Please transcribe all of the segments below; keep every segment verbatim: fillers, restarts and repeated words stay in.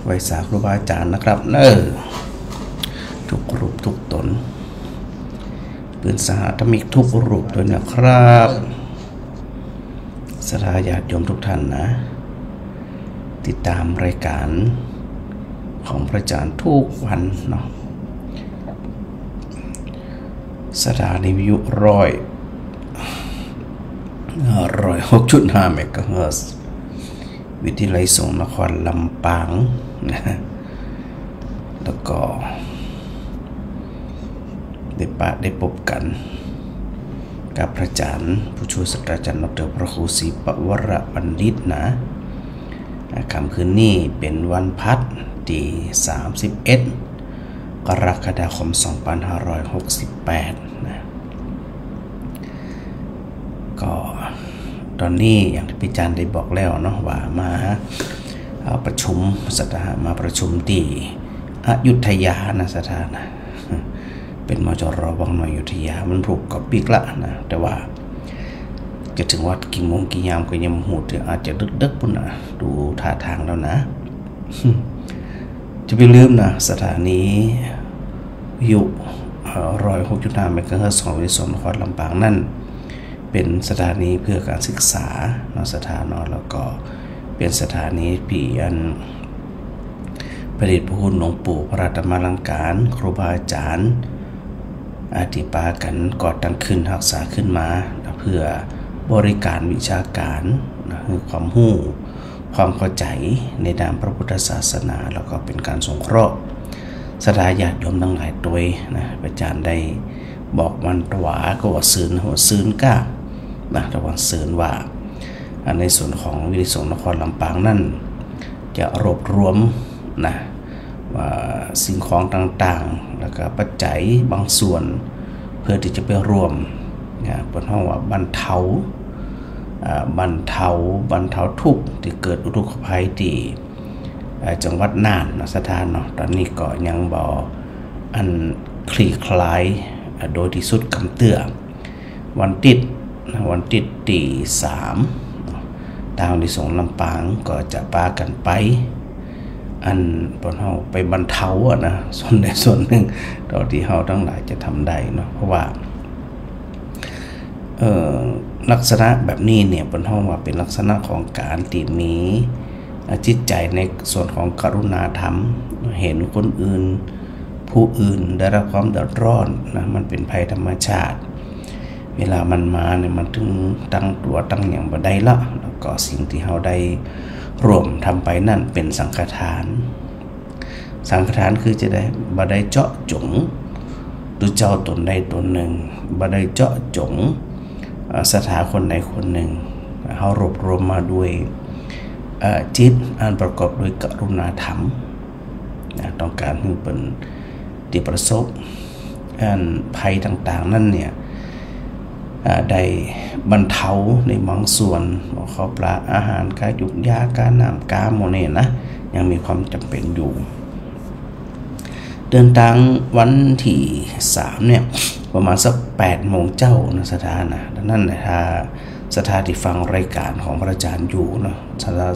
ไหว้สาครูบาอาจ๋ารย์นะครับ เน่อ กู้รูปกู้ต๋น เปื้อนสหธรรมิกกู้รูปตวยนะครับ ศรัทธาญาติโยมกู้ต้านนะ ติดต๋ามรายก๋านของพระอาจ๋ารย์กู้วันเนาะ สถานีวิทยุร้อย เอ่อ ร้อยหกจุดห้าเมกะเฮิรตซ์ วิทยาลัยสงฆ์นครลำปางนะ แล้วก็ได้ปะได้ปบกั๋นกับพระอาจ๋ารย์ผู้ช่วยศาสตราจ๋ารย์ดอกเตอร์พระครูศรีปวรบัณฑิตนะ อ่า ค่ำคืนนี้เป๋นวันพฤหัสตี้สามสิบเอ็ด กรกฎาคม สองพันห้าร้อยหกสิบแปด นะ ก็ต๋อนนี้อย่างตี้พระอาจ๋ารย์ได้บอกแล้วเนาะ ว่ามา เอ่อ ประชุม ศรัทธามาประชุมตี้อยุธยานะ ศรัทธานะ เป๋น มจร วังน้อยอยุธยา มันถูกก็ปิ๊กละนะ แต่ว่าจะเถิงวัดกี่โมงกี่ยามก็ยังบ่ฮู้ แต่อาจจะดึกๆ ปู้นนะ ดูท่าตางแล้วนะ จะบ่าลืมนะ สถานีวิทยุ เอ่อ ร้อยหกจุดห้าเมกะเฮิรตซ์ ของวิทยุนครลำปางนั้น เป๋นสถานีเปื้อก๋านศึกษาเนาะ ศรัทธาเนาะ แล้วก็เป๋นสถานีตี้อันพระเดชพระคุณหลวงปู่พระธรรมาลังก๋าร ครูบาอาจ๋ารย์ อ่า ตี้ปากั๋นก่อตั้งขึ้นฮักษาขึ้นมา เปื้อบริก๋านวิชาก๋ารนะ หื้อความฮู้ ความเข้าใจ๋ในด้านพระพุทธศาสนา แล้วก็เป๋นก๋านสงเคราะห์ศรัทธาญาติโยมตังหลายตวยนะ พระอาจ๋ารย์ได้บอกวันตะวา ก็ว่าซืน หัวซืนก้านะ ตะวันซืนว่า อ่า ในส่วนของวิทยุนครลำปางนั้น จะรวบรวมนะ ว่าสิ่งของต่างๆ แล้วก็ปัจจัยบางส่วน เปื้อตี้จะไปฮ่วมนะ เปิ้นฮ้องว่าบรรเทา อ่า บรรเทา บรรเทาทุกข์ตี้เกิดอุทกภัยตี้ อ่า จังหวัดน่านเนาะ ศรัทธาเนาะ ต๋อนนี้ก็ยังบ่อันคลี่คลาย อ่า โดยตี้สุดกำเตื้อ วันติ๊ดนะ วันติ๊ดตี้สามเนาะ ตางวิทยุนครลำปางก็จะปากั๋นไป อันเปิ้นฮ้องไปบรรเทาอะนะ ส่วนใดส่วนนึ่ง เต้าตี้เฮาตังหลายจะทำได้เนาะ เพราะว่า เอ่อ ลักษณะแบบนี้เนี่ย เปิ้นฮ้องว่าเป๋นลักษณะของก๋านตี้มี อ่า จิตใจ๋ในส่วนของกรุณาธรรม หันคนอื่น ผู้อื่นได้รับความเดือดร้อนนะ มันเป๋นภัยธรรมชาติ เวลามันมาเนี่ย มันตึงตั้งตั๋วตั้งหยังบ่ได้ละ แล้วก็สิ่งตี้เฮาได้ฮ่วมทำไปนั้นเป๋นสังฆทาน สังฆทานคือจะได้ บ่ได้เจาะจ๋งตุ๊เจ้าต๋นใดต๋นนึ่ง บ่ได้เจาะจ๋ง เอ่อ ศรัทธาคนใดคนนึ่ง เฮารวบรวมมาด้วย เอ่อ จิตอันประกอบด้วยกรุณาธรรมนะ ต้องก๋านหื้อเปิ้นตี้ประสบ อันภัยต่างๆ นั้นเนี่ย อ่า ได้บรรเทาในบางส่วน บ่ข้าวปลาอาหาร กาหยูกยา กาน้ำ กาหมดเนี่ยนะ ยังมีความจ๋ำเป๋นอยู่ เดินตางวันตี้สามเนี่ย ประมาณสักแปดโมงเจ๊านะ ศรัทธานะ ดังนั้นนะ ถ้าศรัทธาตี้ฟังรายก๋านของพระอาจ๋ารย์อยู่เนาะ ศรัทธา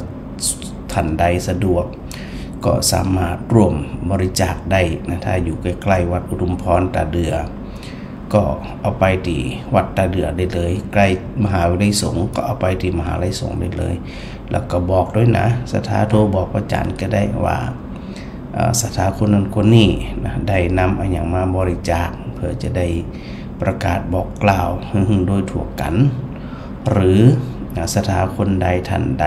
ท่านใดสะดวก ก็สามารถฮ่วมบริจาคได้นะ ถ้าอยู่ใก้ๆ วัดอุทุมพรต๋าเดื่อ ก็เอาไปตี้วัดต๋าเดื่อได้เลย ใก้มหาวิทยาลัยสงฆ์ก็เอาไปตี้มหาวิทยาลัยสงฆ์ได้เลย แล้วก็บอกตวยนะ ศรัทธาโทรบอกพระอาจ๋ารย์ก็ได้ว่า เอ่อ ศรัทธาคนนั้นคนนี้นะ ได้นำอะหยังมาบริจาค เปื้อจะได้ประกาศบอกกล่าวหื้อโดยทั่วกั๋น หรือ อ่า ศรัทธาคนใดท่านใด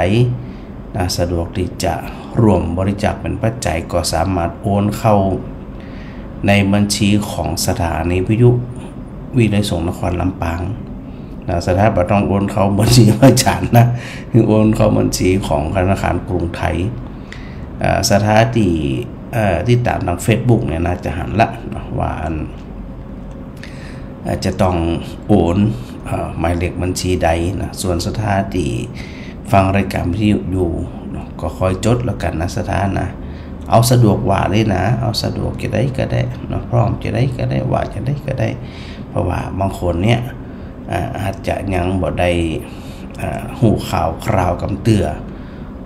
นะ สะดวกตี้จะฮ่วมบริจาคเป๋นปัจจัย ก็สามารถโอนเข้าในบัญชีของสถานีวิทยุ วิทยาลัยสงฆ์นครลำปางนะ ศรัทธาบ่ต้องโอนเข้าบัญชีพระอาจ๋ารย์นะ หื้อโอนเข้าบัญชีของธนาคารกรุงไทย อ่า ศรัทธาตี้ เอ่อ ติดต๋ามตางเฟซบุ๊กเนี่ยน่าจะหันละเนาะ ว่าอัน เอ่อ จะต้องโอน เอ่อ หมายเลขบัญชีใดนะ ส่วนศรัทธาตี้ฟังรายก๋านวิทยุอยู่เนาะ ก็คอยจดแล้วกั๋นนะศรัทธานะ เอาสะดวกว่าเลยนะ เอาสะดวกจะใดก็ได้เนาะ พร้อมจะใดก็ได้ ว่าจะใดก็ได้ เพราะว่าบางคนเนี่ย อ่า อาจจะยังบ่ได้ อ่า ฮู้ข่าวคราวกำเตื้อ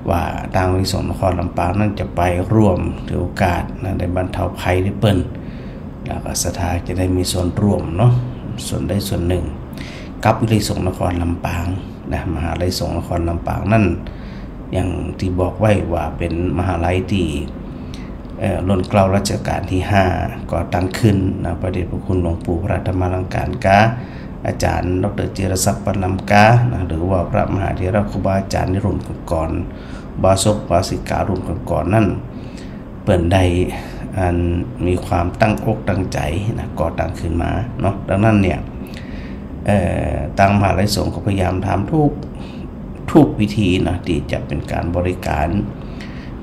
ว่าตางวิทยสงฆ์นครลำปางนั้นจะไปร่วมถือโอกาสนะ ได้บรรเทาภัยหื้อเปิ้น แล้วก็ศรัทธาจะได้มีส่วนร่วมเนาะ ส่วนใดส่วนนึ่ง กับวิทยสงฆ์นครลำปางนะ มหาลัยสงฆ์นครลำปางนั้น อย่างตี้บอกไว้ว่าเป๋นมหาลัยตี้ เอ่อ รุ่นเกล้ารัชกาลที่ห้าก่อตั้งขึ้นนะ พระเดชพระคุณหลวงปู่พระธรรมาลังการกา อาจ๋ารย์ดอกเตอร์จิรศักดิ์ ปัณณลำกานะ หรือว่าพระมหาเถรครูบาอาจ๋ารย์ในรุ่นก่อนๆ อุบาสกอุบาสิการุ่นก่อนๆ นั้น เปิ้นได้อันมีความตั้งอกตั้งใจ๋นะ ก่อตั้งขึ้นมาเนาะ ดังนั้นเนี่ย เอ่อ ตางมหาลัยสงฆ์ก็พยายามทำทุก ทุกวิธีนะ ตี้จะเป๋นก๋านบริก๋าร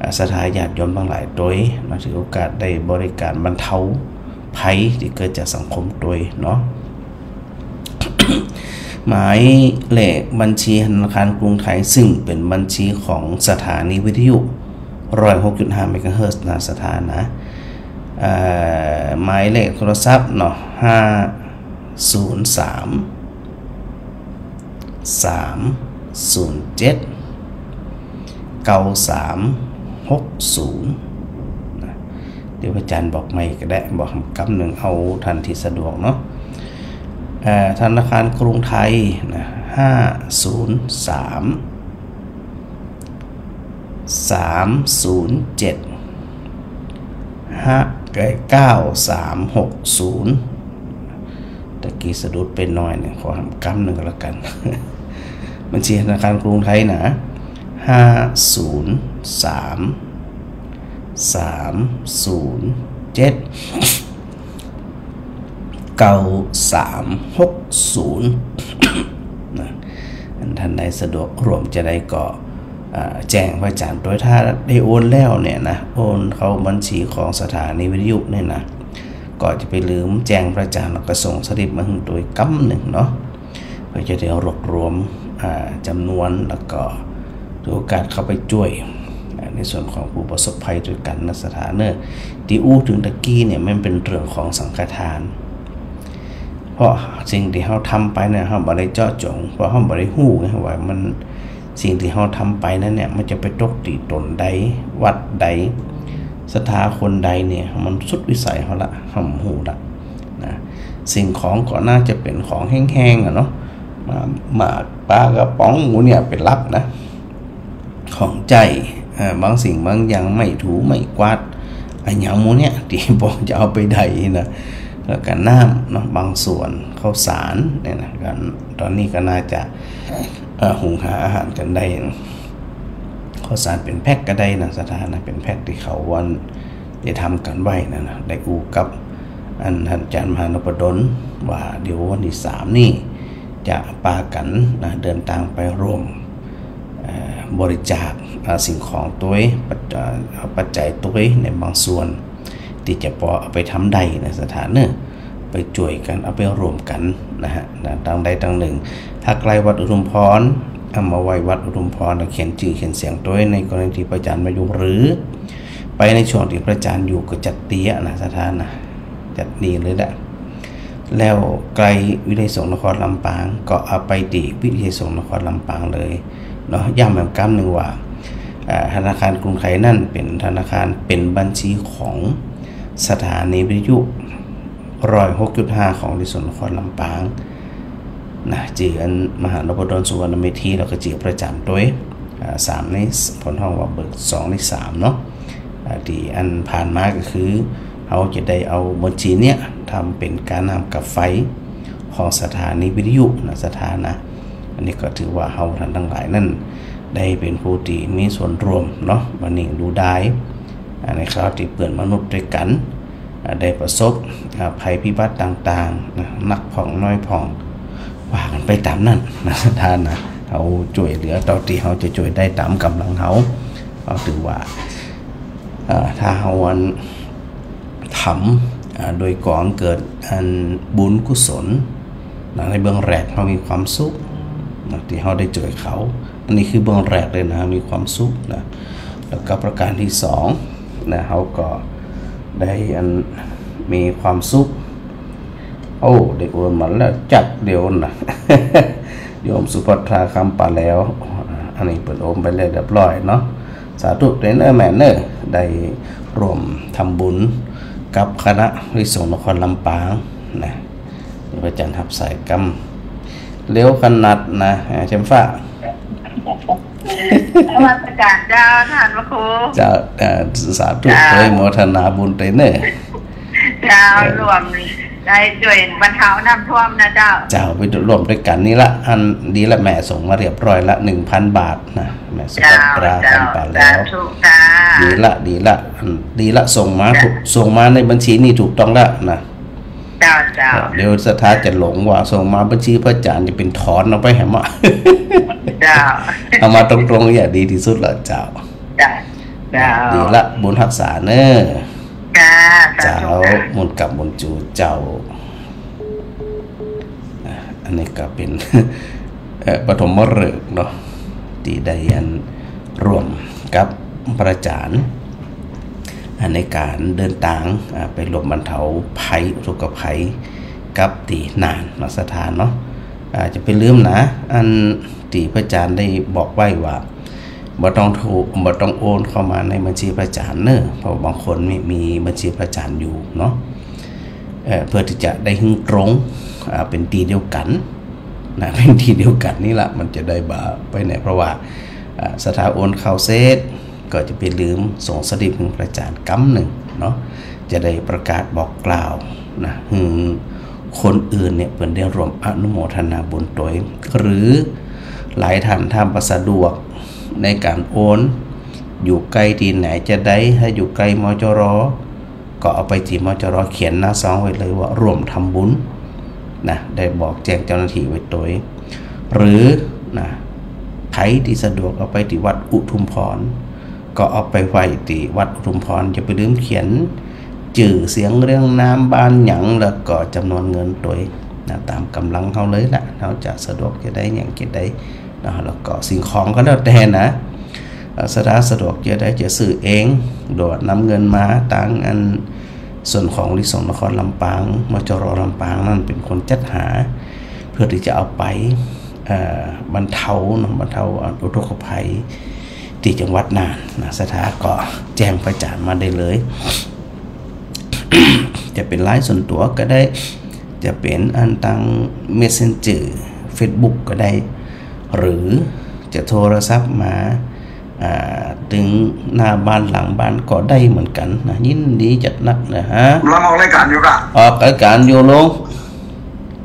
อ่า ศรัทธาญาติโยมตังหลายตวยนะ ถือโอกาสได้บริก๋ารบรรเทาภัยตี้เกิดจากสังคมตวยเนาะ หมายเลขบัญชีธนาคารกรุงไทย ซึ่งเป๋นบัญชีของสถานีวิทยุ ร้อยหกจุดห้า เมกะเฮิรตซ์นะ ศรัทธานะ เอ่อ หมายเลขโทรศัพท์เนาะ ห้าศูนย์สาม สามศูนย์เจ็ด เก้าสามหกศูนย์ นะ เดี๋ยวอาจ๋ารย์บอกใหม่ก็ได้ บอกกำนึ่งเอาท่านตี้สะดวกเนาะ เอ่อ ธนาคารกรุงไทยนะ ห้าศูนย์สาม สามศูนย์เจ็ด ห้า เก้าสามหกศูนย์ ตะกี้สะดุดไปหน่อยนึ่ง ขอหำกำนึ่งก็แล้วกั๋น บัญชีธนาคารกรุงไทยนะ ห้าศูนย์สาม สามศูนย์เจ็ด เก้าสามหกศูนย์ นะ อันท่านใดสะดวกร่วมจะได้ก็ อ่า แจ้งพระอาจ๋ารย์ตวย ถ้าได้โอนแล้วเนี่ยนะ โอนเข้าบัญชีของสถานีวิทยุเนี่ยนะ ก็จะไปลืมแจ้งพระอาจ๋ารย์ แล้วก็ส่งสลิปมาหื้อตวยกำนึ่งเนาะ เพื่อจะได้รวบรวม อ่า จ๋ำนวน แล้วก็ถือโอกาสเข้าไปจ้วย อ่า ในส่วนของผู้ประสบภัยตวยกั๋นนะ ศรัทธาเนาะ ตี้อู้เถิงตะกี้เนี่ย มันเป๋นเรื่องของสังฆทาน เพราะสิ่งตี้เฮาทำไปเนี่ย เฮาบ่ได้เจาะจ๋ง เพราะเฮาบ่ได้ฮู้ไงว่ามัน สิ่งตี้เฮาทำไปนั้นเนี่ย มันจะไปตกตี้ต๋นใด วัดใด ศรัทธาคนใดเนี่ย มันสุดวิสัยเฮาละ เฮาบ่ฮู้ละ นะ สิ่งของก็น่าจะเป๋นของแห้งๆ อะเนาะ มา หมาก ป๋ากระป๋อง หมู่เนี่ยเป๋นหลักนะ ของใจ๊ เอ่อ บางสิ่งบางอย่าง ไม้ถูไม้กวาด อะหยังหมู่เนี่ย ตี้พอจะเอาไปได้นะ แล้วก็น้ำเนาะ บางส่วน ข้าวสารเนี่ยนะ กั๋น ต๋อนนี้ก็น่าจะ เอ่อ หุงหาอาหารกั๋นได้ ข้าวสารเป๋นแพ็คก็ได้นะ ศรัทธานะ เป๋นแพ็คตี้เขาวัน ได้ทำกั๋นไว้นั่นนะ ได้อู้กับอันท่านอาจ๋ารย์มหานพดลว่าเดี๋ยววันตี้สามนี่จะปากั๋นนะ เดินตางไปร่วม เอ่อ บริจาค อ่า สิ่งของตวย ปัจ อ่า ปัจจัยตวยในบางส่วน ตี้จะปอเอาไปทำได้นะ ศรัทธาเนาะ ไปจ้วยกั๋น เอาไปร่วมกั๋นนะฮะ นะ ตางใดตางนึ่ง ถ้าใก้วัดอุทุมพร เอามาไว้วัดอุทุมพร แล้วเขียนจื้อเขียนเสียงตวย ในกรณีตี้พระอาจ๋ารย์บ่อยู่ หรือไปในช่วงตี้พระอาจ๋ารย์อยู่ก็จัดเตี้ยนะ ศรัทธานะ จัดนี่เลยแหละ แล้วใก้วิทยสงฆ์นครลำปาง ก็เอาไปตี้วิทยสงฆ์นครลำปางเลยเนาะ ย้ำแหมกำนึ่งว่า อ่า ธนาคารกรุงไทยนั้นเป๋นธนาคาร เป๋นบัญชีของสถานีวิทยุ ร้อยหกจุดห้า ของวิทยสงฆ์นครลำปางนะ จื้ออันมหานพดล สุวรรณเมธี แล้วก็จื้อพระอาจ๋ารย์ตวย อ่า สามใน เปิ้นฮ้องว่าเบิกสองในสามเนาะ อ่า ตี้อันผ่านมาก็คือ เฮาจะได้เอาบัญชีเนี่ยทำเป๋นก้าน้ำก้าไฟของสถานีวิทยุนะ ศรัทธานะ อันนี้ก็ถือว่าเฮาท่านตังหลายนั้น ได้เป๋นผู้ตี้มีส่วนร่วมเนาะ บ่านิ่งดูดาย อ่า ในคราวตี้เปื้อนมนุษย์ตวยกั๋น อ่า ได้ประสบ อ่า ภัยพิบัติต่างๆ นะ นักพ่องน้อยพ่อง ว่ากั๋นไปต๋ามนั้นนะ ศรัทธานะ เฮาจ้วยเหลือเต้าตี้เฮาจะจ้วยได้ต๋ามก๋ำลังเฮา ก็ถือว่า อ่า ถ้าเฮาอัน ทำ อ่า โดยก่อเกิดอันบุญกุศลนะ ในเบื้องแรกเฮามีความสุขนะ ตี้เฮาได้จ้วยเขา อันนี้คือเบื้องแรกเลยนะ มีความสุขนะ แล้วก็ประการตี้สองนะ เฮาก็ได้อันมีความสุข โอ้ ได้โอนมาแล้วจั๊กเดียวนะ โยมสุภัทรา คำปาแหลว อันนี้เปิ้นโอนไปแล้วเรียบร้อยเนาะ สาธุเต๊อะเน่อแม่เน่อ ได้ร่วมทำบุญกับคณะพระภิกษุสงฆ์นครลำปางนะ นี่พระอาจารย์ฮับสายกำ เร็วขนาดนะ อ่า เจ้าฟ้า นมัสการเจ้า ท่านพระครู เจ้า เอ่อ สาธุ เจ้า โตยโมทนาบุญเต๊อะเน่อ เจ้า เออ ร่วมได้ช่วยบรรเทาน้ำท่วมนะเจ้า เจ้า ไปร่วมตวยกั๋นนี่ละ อันดีละ แม่ส่งมาเรียบร้อยละ หนึ่งพันบาทนะ แม่สุภัตรา เจ้า คำปาแลว สาธุค่ะ ดีละ ดีละ อันดีละ ส่งมา เจ้า ถูก ส่งมาในบัญชีนี่ถูกต้องละนะ เจ้า เจ้า เดี๋ยวศรัทธาจะหลงว่าส่งมาบัญชีพระอาจารย์จะเป๋นถอนเอาไปแหมอะ เจ้า เอามาตรงๆ เนี่ยดีตี้สุดละเจ้า เจ้า เจ้า ดีละ บุญฮักษาเน่อ ค่ะ สาธุ เจ้า ค่ะ มนต์กำมนต์จูเจ้า อ่ะ อันนี้ก็เป๋น เอ่อ ปฐมฤกษ์เนาะ ตี้ได้อันร่วมกับพระอาจารย์ อ่ะ ในก๋านเดินตาง อ่ะ ไปร่วมบรรเทาภัย อุทกภัย กับตี้น่านเนาะ ศรัทธาเนาะ อ่ะ จะไปลืมนะ อันตี้พระอาจารย์ได้บอกไว้ว่า บ่ต้องถูก บ่ต้องโอนเข้ามาในบัญชีพระอาจารย์เน่อ เพราะบางคนมี มีบัญชีพระอาจารย์อยู่เนาะ เอ่อ เปื้อตี้จะได้หื้อตรง อ่า เป๋นตี้เดียวกั๋นนะ เป๋นตี้เดียวกั๋นนี่ละ มันจะได้บ่ไปไหน เพราะว่า อ่า ศรัทธาโอนเข้าเสร็จ ก็จะไปลืมส่งสลิปหื้อพระอาจารย์กำนึ่งเนาะ จะได้ประกาศบอกกล่าวนะ หื้อคนอื่นเนี่ยเปิ้นได้ร่วมอนุโมทนาบุญตวย หรือหลายท่านถ้าบ่สะดวกในก๋านโอน อยู่ใก้ตี้ไหนจะได้ ถ้าอยู่ใก้ มจร ก็เอาไปตี้ มจร เขียนหน้าซองไว้เลยว่าร่วมทำบุญนะ ได้บอกแจ้งเจ้าหน้าที่ไว้ตวย หรือนะ ใผตี้สะดวกเอาไปตี้วัดอุทุมพร ก็เอาไปไว้ตี้วัดอุทุมพร จะไปลืมเขียนจื้อเสียงเรียงนามบ้านหยัง แล้วก็จ๋ำนวนเงินตวยนะ ต๋ามก๋ำลังเฮาเลยละ เฮาจะสะดวกจะได้หยังจะได้ นะ แล้วก็สิ่งของก็แล้วแต่นะ เอ่อ ศรัทธาสะดวกจะได้จะซื้อเอง หรือว่านำเงินมาตางอันส่วนของพระภิกษุสงฆ์นครลำปาง มจร ลำปางนั่นเป๋นคนจัดหา เปื้อตี้จะเอาไป เอ่อ บรรเทาเนาะ บรรเทาอุทกภัยตี้จังหวัดน่านนะ ศรัทธาก็แจ้งพระอาจารย์มาได้เลย จะเป๋นไลน์ส่วนตั๋วก็ได้ จะเป๋นอันตาง เมสเซนเจอร์ เฟซบุ๊กก็ได้ หรือจะโทรศัพท์มา อ่า ตึงหน้าบ้านหลังบ้านก็ได้เหมือนกั๋นนะ ยินดีจัดหนักนะฮะ กำลังออกรายก๋านอยู่ก่ะ ออกรายก๋านอยู่ลุง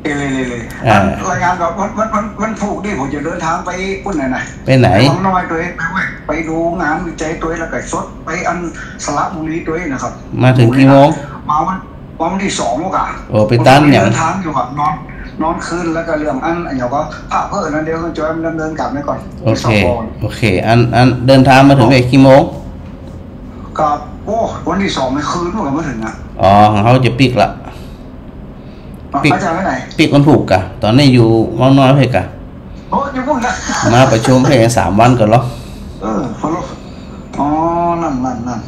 เออ อ่า รายก๋านก็วัน วัน วัน วันพูกนี่ผมจะเดินตางไปปู๊นน่ะนะ ไปไหน ไปวังน้อยตวย ไป ไปดูงานวิจัยตวย แล้วก็สดไปอันสระบุรีตวยนะครับ มาเถิงกี่โมง มาวัน วันตี้สองก่ะ โอ้ ไปตันหยัง เดินตางอยู่ครับ นอน นอนคืน แล้วก็เรื่องอัน อันหยังก็ พระเพิ่นนั่น เดี๋ยวจอยมันดำเนินก๋านไปก่อน โอเค ตี้สอง โอเค อัน อันเดินตางมาเถิงเวลากี่โมง ก็ โอ้ วันตี้สองในคืนมันก็มาเถิงอ่ะ อ๋อ ของเฮาจะปิ๊กละ ปิ๊ก อาจารย์ไปไหน ปิ๊กวันพูกก่ะ ต๋อนนี้อยู่วังน้อยเพ่นก่ะ โอ้ อยู่ปู๊นนะ มาประชุมเพ่นสามวันก่อนเหรอ เออ พอลบ อ๋อ นั่น นั่น นั่น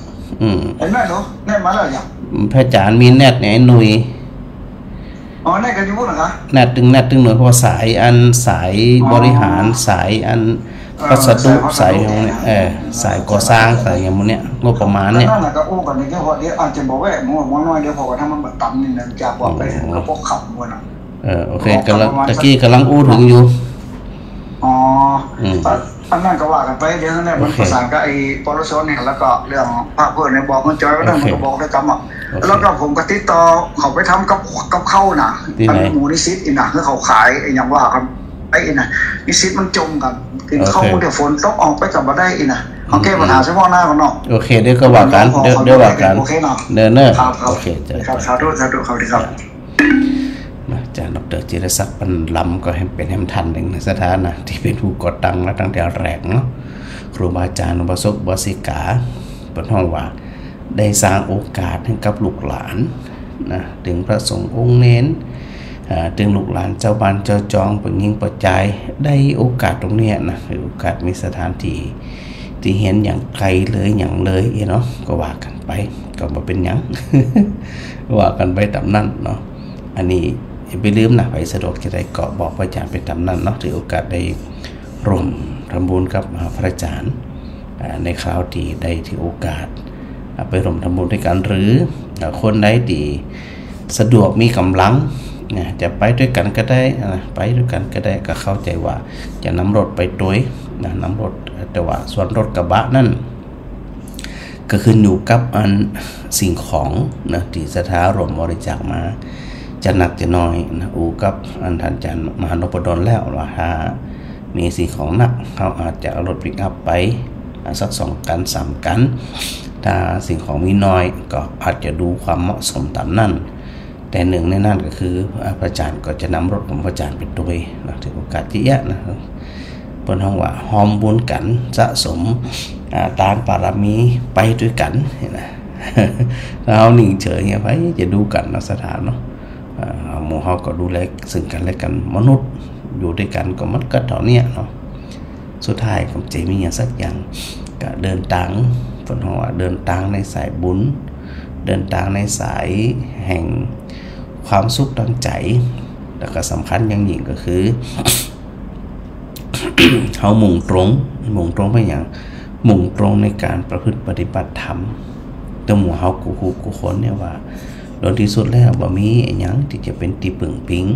อืม ไอ้แน่นเหรอ แน่นมาแล้วยัง พระอาจารย์มีแนทเนี่ย ไอ้หนุ่ย อ๋อ แน่นก็อยู่ปู๊นเหรอคะ แนทตึง แนทตึงหน่วย เพราะว่าสายอัน สายบริหาร อ๋อ สายอัน เออ พัสดุ สายพัสดุ สายของเนี่ย เออ สายก่อสร้าง สายอย่างพวกเนี้ย งบประมาณเนี่ย นั่นน่ะก็อู้กั๋นในเรื่องพอดี อาจจะบ่แวะ หมู่ หมู่น้อย เดี๋ยวพอก็ถ้ามันบ่ตันนี่นะ จะบอกไปเถิง อ๋อ ก็พวกขับหมู่น่ะ เออ โอเค ก็ประมาณ กำลัง ตะกี้กำลังอู้เถิงอยู่ อ๋อ อืม อันนั้นก็ว่ากั๋นไป เดี๋ยวนั่นแหละ โอเค มันประสานกับไอ้ปรชเนี่ย แล้วก็เรื่องพระเพิ่นเนี่ย บอกมันจอยไว้แล้ว โอเค มันก็บอกได้กำอ่ะ โอเค แล้วก็ผมก็ติดต่อเขาไปทำกับ กับข้าวน่ะ ตี้ไหน อันหมู่นิสิตนี่น่ะ หื้อเขาขายไอ้หยังว่ากั๋นไปนี่น่ะ นิสิตมันจ่มกั๋น กิ๋นข้าว โอเค เดี๋ยวฝนตกออกไปก็บ่ได้นี่น่ะ เฮาแก้ปัญหาเฉพาะหน้าก่อนเนาะ โอเค เดี๋ยวก็ว่ากั๋น เดี๋ยว เดี๋ยวว่ากั๋น โอเคเนาะ เด้อเน่อ ครับ ครับ โอเค เจ้า ครับ สาธุ สาธุ ครับ สวัสดีครับ นะ อาจารย์ดอกเตอร์จิรศักดิ์ ปันลำก็แหมเป๋นแหมท่านนึ่งนะ ศรัทธานะ ตี้เป๋นผู้ก่อตั้งมาตั้งแต่แรกเนาะ ครูบาอาจารย์ อุบาสก อุบาสิกา เปิ้นฮ้องว่าได้สร้างโอกาสหื้อกับลูกหลานนะ ตึงพระสงฆ์องค์เณร อ่า ตึงลูกหลานเจ้าบ้านเจ้าจอง ป้อหญิงป้อจาย ได้โอกาสตรงเนี้ยนะ หื้อโอกาสมีสถานตี้ ตี้เฮียนอย่างไกลเลยอย่างเลยเนาะ ก็ว่ากั๋นไป ก็บ่เป๋นหยัง ว่ากั๋นไปต๋ามนั้นเนาะ อันนี้อย่าไปลืมนะ ใผสะดวกจะได้ก็บอกพระอาจารย์ไปต๋ามนั้นเนาะ ถือโอกาสได้ร่วมทำบุญกับ อ่า พระอาจารย์ อ่า ในคราวตี้ได้ถือโอกาส อ่า ไปร่วมทำบุญตวยกั๋น หรือ อ่า คนใดตี้สะดวกมีก๋ำลัง นะ จะไปตวยกั๋นก็ได้ อ่า ไปตวยกั๋นก็ได้ ก็เข้าใจ๋ว่าจะนำรถไปตวย นะ นำรถ แต่ว่าส่วนรถกระบะนั้น ก็ขึ้นอยู่กับอันสิ่งของนะ ตี้ศรัทธาร่วมบริจาคมา จะหนักจะน้อยนะ อู้กับอันต้านอาจ๋ารย์มหานพดลแล้วว่า ถ้ามีสิ่งของหนัก เฮาอาจจะเอารถปิกอัพไป อ่า สักสองกั๋นสามกั๋น ถ้าสิ่งของมีน้อย ก็อาจจะดูความเหมาะสมต๋ามนั้น แต่นึ่งในนั้นก็คือ อ่า พระอาจ๋ารย์ก็จะนำรถของพระอาจ๋ารย์ไปตวยนะ ถือโอกาสเยียะๆ นะ เปิ้นฮ้องว่าฮอมบุญกั๋น สะสม อ่า ตานปารมีไปตวยกั๋น หั้นนะ ถ้าเฮานิ่งเฉยเนี่ย ใผจะดูกั๋นเนาะ ศรัทธาเนาะ อ่า หมู่เฮาก็ดูแลซึ่งกั๋นและกั๋น มนุษย์อยู่ตวยกั๋นก็มันก็เต้าเนี้ยเนาะ สุดท้ายก็บ่มีอะหยังสักอย่าง ก็เดินตาง เปิ้นฮ้องว่าเดินตางในสายบุญ เดินตางในสายแห่งความสุขตางใจ๋ แล้วก็สำคัญอย่างยิ่งก็คือ เฮามุ่งตรง มุ่งตรงไปหยัง มุ่งตรงในก๋านประพฤติปฏิบัติธรรม แต่หมู่เฮากู้ กู้ กู้คนเนี่ยว่า โดยตี้สุดแล้วบ่มีอะหยังตี้จะเป๋นตี้ปึ้งปิง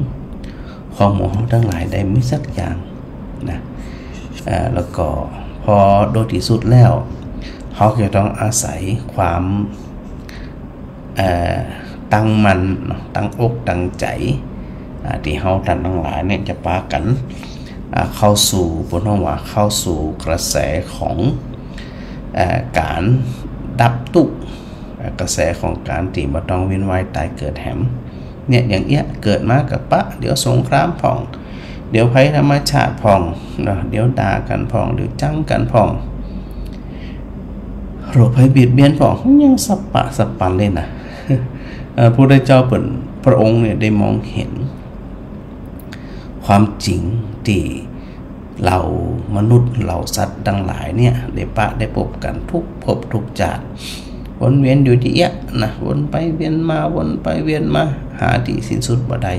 ของหมู่เฮาตังหลายได้มีสักอย่างนะ เอ่อ แล้วก็พอโดยตี้สุดแล้ว เฮาจะต้องอาศัยความ เอ่อ ตั้งมั่นเนาะ ตั้งอกตั้งใจ๋ อ่า ตี้เฮาต้านตังหลายเนี่ยจะปากั๋น อ่า เข้าสู่ เปิ้นฮ้องว่าเข้าสู่กระแสของ เอ่อ ก๋านดับตุ๊กข์ เอ่อ กระแสของก๋านตี้บ่ต้องเวียนว่ายต๋ายเกิดแหม เนี่ย อย่างเอี้ย เกิดมาก็ปะ เดี๋ยวสงครามพ่อง เดี๋ยวภัยธรรมชาติพ่อง เนาะ เดี๋ยวด่ากั๋นพ่อง เดี๋ยวจังกั๋นพ่อง โรคภัยเบียดเบียนพ่อง ยังสะปะสะปันเลยนะ เอ่อ พระพุทธเจ้าเปิ้น พระองค์เนี่ยได้มองเห็นความจริงตี้ เหล่ามนุษย์เหล่าสัตว์ตังหลายเนี่ย ได้ปะได้ปบกั๋นทุกภพทุกจาติ วนเวียนอยู่อย่างเอี้ยนะ วนไปเวียนมา วนไปเวียนมา หาตี้สิ้นสุดบ่ได้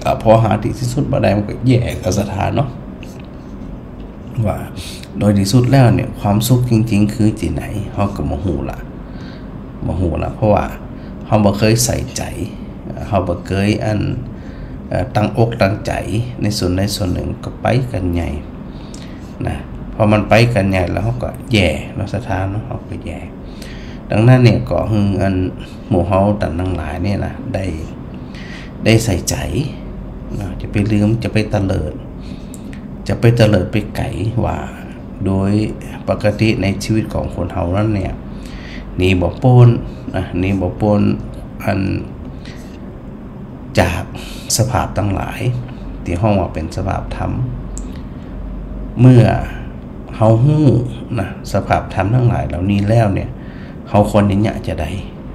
อ่ะ พอหาตี้สิ้นสุดบ่ได้มันก็แย่กับศรัทธาเนาะ ว่าโดยตี้สุดแล้วเนี่ย ความสุขจริงๆ คือตี้ไหน เฮาก็บ่ฮู้ละ บ่ฮู้ละ เพราะว่าเฮาบ่เกยใส่ใจ๋ เฮาบ่เกยอัน เอ่อ ตั้งอกตั้งใจ๋ในส่วนใดส่วนนึ่ง ก็ไปกั๋นใหญ่นะ พอมันไปกั๋นใหญ่แล้วเฮาก็แย่เนาะ ศรัทธาเนาะ เฮาก็แย่ ดังนั้นเนี่ย ก็หื้ออันหมู่เฮาต้านตังหลายเนี่ยนะ ได้ ได้ใส่ใจ๋เนาะ จะไปลืม จะไปเตลิด จะไปเตลิดไปไก๋ว่า โดยปกติในชีวิตของคนเฮานั้นเนี่ย หนีบ่ป๊นนะ หนีบ่ป๊นอัน จากสภาพตังหลาย ตี้ฮ้องว่าเป๋นสภาพธรรม เมื่อเฮาฮู้นะ สภาพธรรมตังหลายเหล่านี้แล้วเนี่ย เฮาควรเยียะจะใด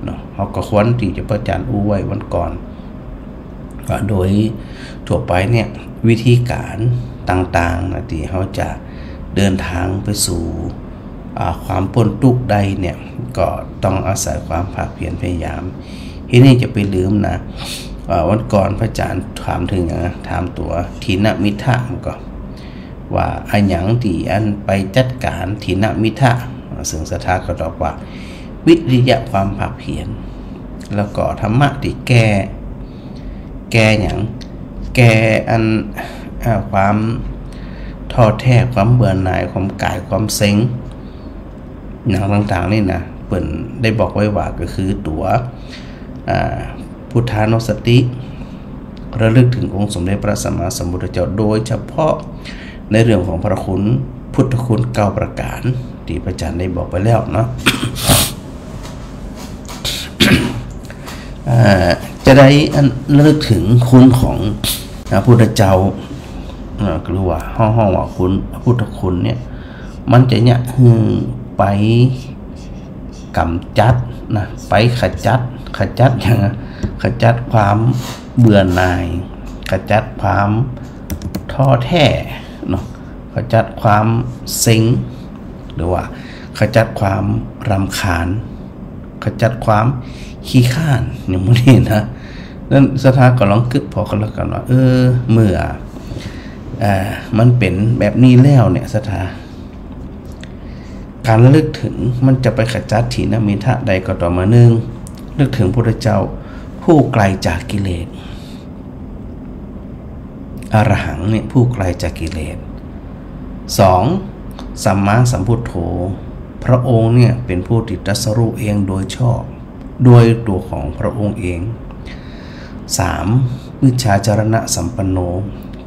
เนาะ เฮาก็ควรตี้จะ พระอาจ๋ารย์อู้ไว้วันก่อน ว่าโดยทั่วไปเนี่ย วิธีก๋านต่างๆ นะ ตี้เฮาจะเดินตางไปสู่ อ่า ความป๊นตุ๊กข์ได้เนี่ย ก็ต้องอาศัยความภาคเพียรพยายาม ทีนี้จะไปลืมนะ อ่า วันก่อนพระอาจ๋ารย์ถามเถิงอะ ถามตั๋วถีนมิทธะ มันก็ว่าอะหยังตี้อันไปจัดก๋านถีนมิทธะ ซึ่งศรัทธาก็ตอบว่า วิริยะ ความภาคเพียร แล้วก็ธรรมะตี้แก้ แก้หยัง แก้อัน อ่า ความท้อแท้ ความเบื่อหน่าย ความก๋าย ความเซ็ง หยังต่างๆ นี่นะ เปิ้นได้บอกไว้ว่าก็คือตั๋ว อ่า พุทธานุสติ ระลึกถึงองค์สมเด็จพระสัมมาสัมพุทธเจ้า โดยเฉพาะในเรื่องของพระคุณ พุทธคุณเก้าประก๋าน ตี้พระอาจ๋ารย์ได้บอกไปแล้วเนาะ อ่า จะได้อันระลึกถึงคุณของพระพุทธเจ้า อ่า หรือว่าฮ้อง ฮ้องว่าคุณ พุทธคุณเนี่ย มันจะเยียะหื้อไปก๋ำจัดนะ ไปขจัด ขจัดหยังอะ ขจัดความเบื่อหน่าย ขจัดความท้อแท้เนาะ ขจัดความเซ็ง หรือว่าขจัดความรำคาญ ขจัดความขี้คร้าน อย่างหมู่นี้นะ นั้นศรัทธาก็ลองกึ๊ดผ่อกั๋นแล้วกั๋นว่า เออ เมื่อ เอ่อ มันเป๋นแบบนี้แล้วเนี่ย ศรัทธา ก๋านระลึกเถิงมันจะไปขจัดถีนมิทธะได้ก็ต่อเมื่อ นึ่ง นึกเถิงพุทธเจ้าผู้ไกลจากกิเลส อรหังเนี่ยผู้ไกลจากกิเลส สอง สัมมาสัมพุทโธ พระองค์เนี่ยเป๋นผู้ตี้ตรัสรู้เองโดยชอบ โดยตั๋วของพระองค์เอง สาม วิชชาจรณะสัมปันโน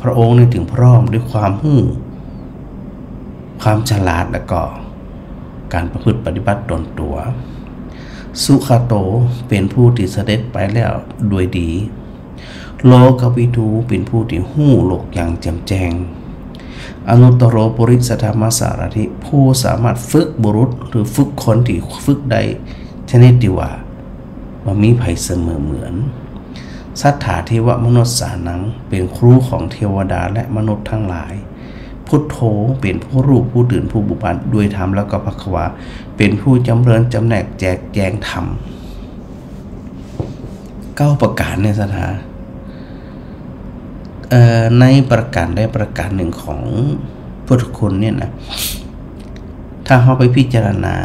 พระองค์เนี่ยเถิงพร้อมด้วยความฮู้ ความฉลาด แล้วก็ก๋านประพฤติปฏิบัติต๋นตั๋ว สุขโต เป๋นผู้ตี้เสด็จไปแล้วโดยดี โลกวิทู เป๋นผู้ตี้ฮู้โลกอย่างแจ่มแจ้ง อนุตตโรปุริสธรรมสารถิ ผู้สามารถฝึกบุรุษ หรือฝึกคนตี้ฝึกได้ ชนิดตี้ว่าบ่มีใผเสมอเหมือน สัทธาเทวมนุสสานัง เป๋นครูของเทวดาและมนุษย์ตังหลาย พุทโธ เป๋นผู้ฮู้ผู้ตื่นผู้เบิกบานด้วยธรรม แล้วก็ภควา เป๋นผู้จำเริญจำแนกแจกแจงธรรม เก้าประก๋านเนี่ยศรัทธา เอ่อ ในประก๋านใดประก๋านนึ่งของพุทธคุณเนี่ยนะ ถ้าเฮาไปพิจารณา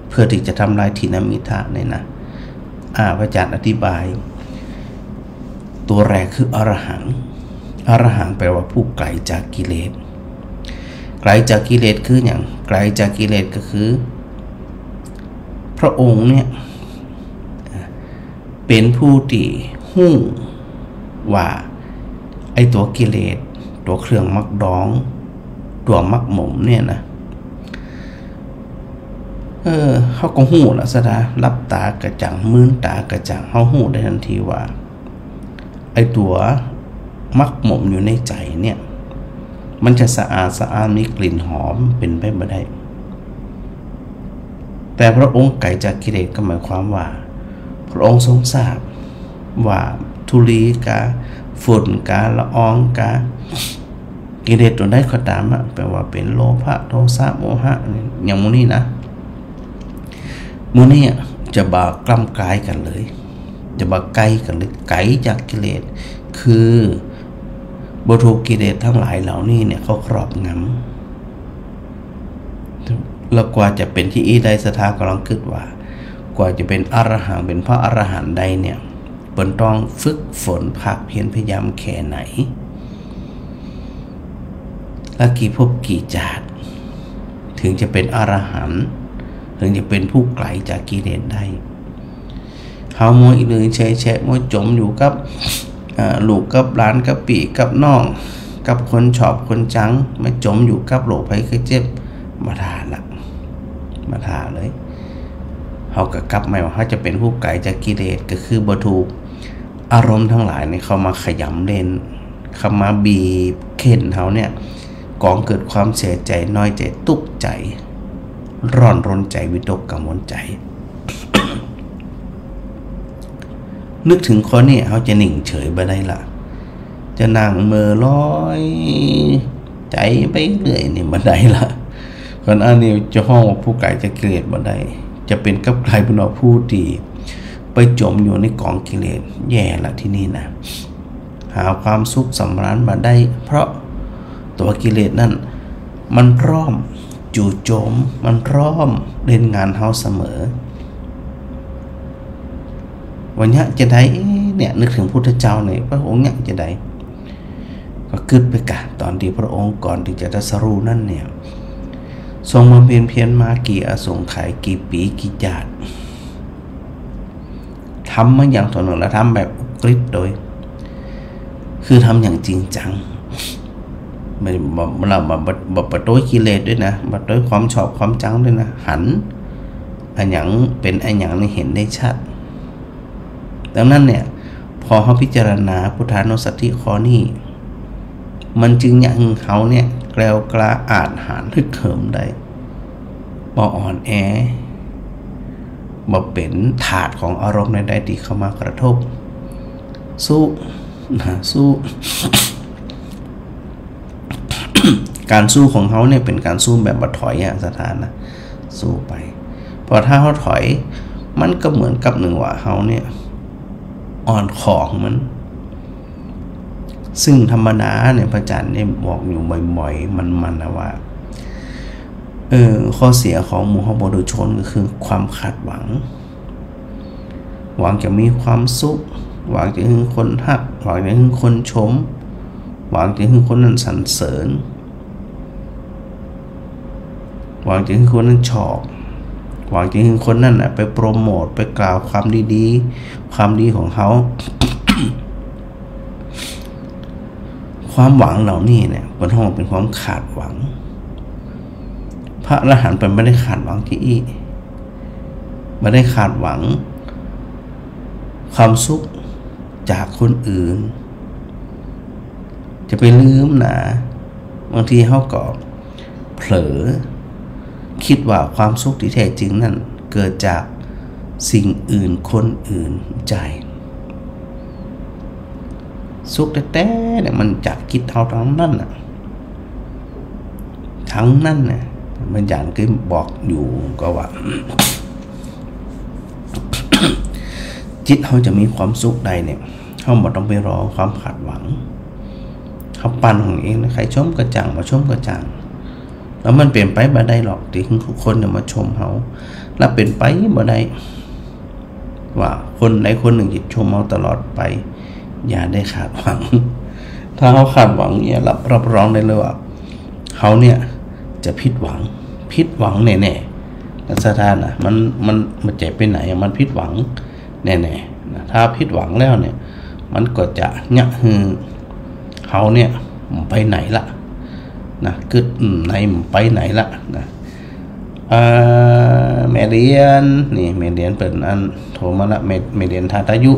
เพื่อตี้จะทำลายถีนมิทธะเนี่ยนะ อ่า พระอาจ๋ารย์อธิบาย ตั๋วแรกคืออรหัง อรหังแปลว่าผู้ไกลจากกิเลส ไกลจากกิเลสคือหยัง ไกลจากกิเลสก็คือ พระองค์เนี่ย เป๋นผู้ตี้ฮู้ว่าไอ้ตั๋วกิเลส ตั๋วเครื่องหมักดอง ตั๋วหมักหมมเนี่ยนะ เออ เฮาก็ฮู้ละศรัทธา หลับตาก็จั่ง มืนตาก็จั่ง เฮาฮู้ได้ตันทีว่า ไอ้ตั๋วหมักหมมอยู่ในใจ๋เนี่ย มันจะสะอาดสะอ้านมีกลิ่นหอมเป๋นไปบ่ได้ แต่พระองค์ไกลจากกิเลสก็หมายความว่า พระองค์ทรงทราบว่าธุลีกา ฝุ่นกา ละอองกา กิเลสตั๋วใดก็ต๋ามอะ แปลว่าเป๋นโลภะ โทสะ โมหะ อย่างหมู่นี้นะ หมู่นี้อะจะบ่กล้ำกายกั๋นเลย จะบ่ใก้กั๋นเลย ไกลจากกิเลส คือบ่ถูกกิเลสตังหลายเหล่านี้เนี่ยเขาครอบงำ แล้วกว่าจะเป๋นตี้อี้ได้ศรัทธาก็ลองกึ๊ดว่า กว่าจะเป๋นอรหัง เป๋นพระอรหันต์ได้เนี่ย เปิ้นต้องฝึกฝนภาคเพียรพยายามแค่ไหน และกี่ภพกี่จาติ เถิงจะเป๋นอรหันต์ เถิงจะเป๋นผู้ไกลจากกิเลสได้ เฮามัวอินเอินเฉยแฉะ มัวจ๋มอยู่กับ เอ่อ ลูกกับหลาน กับปี้กับน้อง กับคนชอบคนจัง มาจ๋มอยู่กับโรคภัยไข้เจ็บ บ่ถ่าละ บ่ถ่าเลย เฮาก็กลับมาว่าเฮาจะเป๋นผู้ไกลจากกิเลส ก็คือบ่ถูกอารมณ์ตังหลายเนี่ยเข้ามาขยำเล่น เข้ามาบีบเค้นเฮาเนี่ย ก่อเกิดความเสียใจ๋ น้อยใจ๋ ตุ๊กข์ใจ๋ ร้อนรนใจ๋ วิตกกังวลใจ๋ นึกเถิงข้อนี้เฮาจะนิ่งเฉยบ่ได้ละ จะนั่งเหม่อลอยใจ๋ไปเรื่อยนี่บ่ได้ละ คนอันนี้จะฮ้องว่าผู้ไกลจากกิเลสบ่ได้ จะเป๋นกลับกลายเป๋นว่าผู้ตี้ไปจ๋มอยู่ในก๋องกิเลส แย่ละทีนี้นะ หาความสุขสำราญบ่ได้ เพราะตั๋วกิเลสนั่นมันพร้อม จู่โจม มันพร้อมเล่นงานเฮาเสมอ ว่าเยียะจาใด เอ๊ะ เนี่ย นึกเถิงพุทธเจ้าเนี่ย พระองค์เยียะจาใด ก็กึ๊ดไปกะ ต๋อนตี้พระองค์ก่อนตี้จะตรัสรู้นั่นเนี่ย ทรงบำเพ็ญเพียรมากี่อสงไขย กี่ปี๋กี่จาติ ทำมาอย่างต่อเนื่อง และทำแบบอุกฤษโดย คือทำอย่างจริงจัง บ่ บ่ บ่ บ่ บ่ปะโต้ยกิเลสด้วยนะ บ่ปะโต้ยความชอบความจังด้วยนะ หันอะหยังเป๋นอะหยังนี่เห็นได้ชัด ดังนั้นเนี่ย พอเฮาพิจารณาพุทธานุสติข้อนี้ มันจึงเยียะหื้อเฮาเนี่ยแกล้วกล้าอาจหาญฮึกเหิมได้ บ่อ่อนแอ บ่เป๋นทาสของอารมณ์ใดๆ ตี้เข้ามากระทบ สู้ นะ สู้ ก๋านสู้ของเฮาเนี่ยเป๋นก๋านสู้แบบบ่ถอยอะ ศรัทธานะ สู้ไป เพราะถ้าเฮาถอย มันก็เหมือนกับนึ่งว่าเฮาเนี่ยอ่อนของมัน ซึ่งธรรมดาเนี่ย พระอาจ๋ารย์เนี่ยบอกอยู่บ่อยๆ มันๆ นะว่า เออ ข้อเสียของหมู่เฮาปุถุชนก็คือความคาดหวัง หวังจะมีความสุข หวังจะหื้อคนฮัก หวังจะหื้อคนชม หวังจะหื้อคนนั้นสรรเสริญ หวังจะหื้อคนนั้นชอบ หวังจะหื้อคนนั้นน่ะไปโปรโมท ไปกล่าวความดีๆ ความดีของเฮา ความหวังเหล่านี้เนี่ย เปิ้นฮ้องเป๋นความคาดหวัง พระอรหันต์เปิ้นบ่ได้คาดหวังตี้อี้ บ่ได้คาดหวังความสุขจากคนอื่น จะไปลืมนะ บางทีเฮาก็เผลอ กึ๊ดว่าความสุขตี้แท้จริงนั้นเกิดจากสิ่งอื่นคนอื่น บ่ใจ้ สุขแต๊ๆ เนี่ยมันจากจิตเฮาตังนั้นน่ะ ตังนั้นน่ะ มันอย่างตี้บอกอยู่ก็ว่า จิตเฮาจะมีความสุขได้เนี่ย เฮาบ่ต้องไปรอความคาดหวัง เฮาปั้นของเองนะ ใผชมก็จ้าง บ่ชมก็จ้าง แล้วมันเป๋นไปบ่ได้หรอกตี้ทุกคนจะมาชมเฮา แล้วเป๋นไปบ่ได้ว่าคนใดคนหนึ่งจะชมเฮาตลอดไป อย่าได้คาดหวัง ถ้าเฮาคาดหวังเนี่ย รับ รับรองได้เลยว่า เฮาเนี่ยจะผิดหวัง ผิดหวังแน่ๆ นะศรัทธานะ มัน มัน มันจะไปไหนอะ มันผิดหวังแน่ๆ นะ ถ้าผิดหวังแล้วเนี่ย มันก็จะเยียะหื้อเฮาเนี่ยไปไหนละนะ กึ๊ดไหนไปไหนละนะ เอ่อ แม่เหรียญ นี่แม่เหรียญเปิ้นอันโทรมาละ แม่ แม่เหรียญธาตุอายุ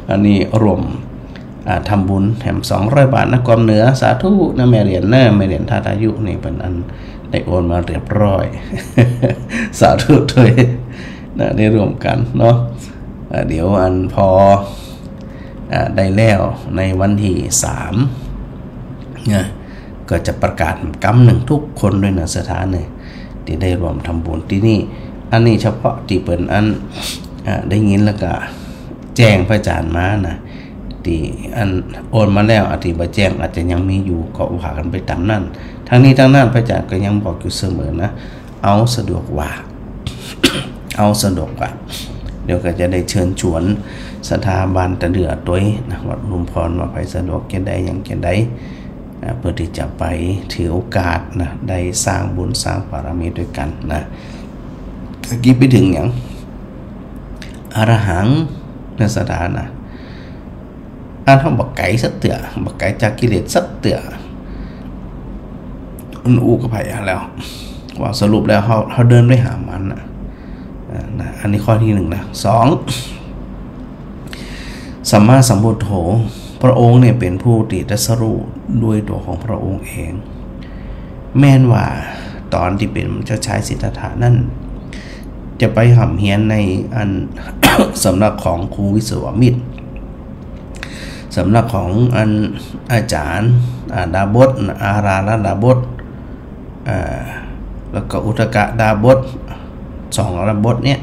อันนี้ร่วม อ่า ทำบุญแถมสองร้อยบาทนะ กวมเหนือ สาธุนะแม่เหรียญเนอะ แม่เหรียญธาตุอายุนี่เปิ้นอันได้โอนมาเรียบร้อย สาธุด้วยนะ ได้ร่วมกันเนาะ อ่า เดี๋ยวอันพอ อ่า ได้แล้วในวันตี้สามนะ ก็จะประกาศกำนึ่งทุกคนด้วยนะศรัทธาเนี่ย ตี้ได้ร่วมทำบุญตี้นี่ อันนี้เฉพาะตี้เปิ้นอัน อ่า ได้ยินแล้วก็แจ้งพระอาจารย์มานะ ตี้อันโอนมาแล้ว ตี้บ่แจ้งอาจจะยังมีอยู่ ก็ว่ากั๋นไปต๋ามนั้น ทั้งนี้ทั้งนั้นพระอาจารย์ก็ยังบอกอยู่เสมอนะ เอาสะดวกว่า เอาสะดวกว่า เดี๋ยวก็จะได้เชิญชวนศรัทธาบ้านตะเดือตวยนะ วัดอุทุมพร ว่าใผสะดวกจะใด หยังจะใด นะ เพื่อตี้จะไปถือโอกาสนะ ได้สร้างบุญสร้างบารมีด้วยกั๋นนะ ก็กึ๊ดไปเถิงหยัง อรหัง นะศรัทธานะ อันเฮาบ่ไก๋สักเตื้อ บ่ไก๋จากกิเลสสักเตื้อ อันอู้กับใผอะแล้ว ว่าสรุปแล้วเฮา เฮาเดินไปหามันน่ะ อ่า นะ อันนี้ข้อตี้นึ่งนะ สอง สัมมาสัมพุทโธ พระองค์เนี่ยเป๋นผู้ตี้ตรัสรู้ด้วยตั๋วของพระองค์เอง แม่นว่าต๋อนตี้เป๋นเจ้าชายสิทธัตถะนั้น จะไปฮ่ำเฮียนในอัน สำนักของครูวิศวมิตร สำนักของอันอาจ๋ารย์ อ่า ดาบส อาราละดาบส อ่า แล้วก็อุทกดาบส สองดาบสเนี่ย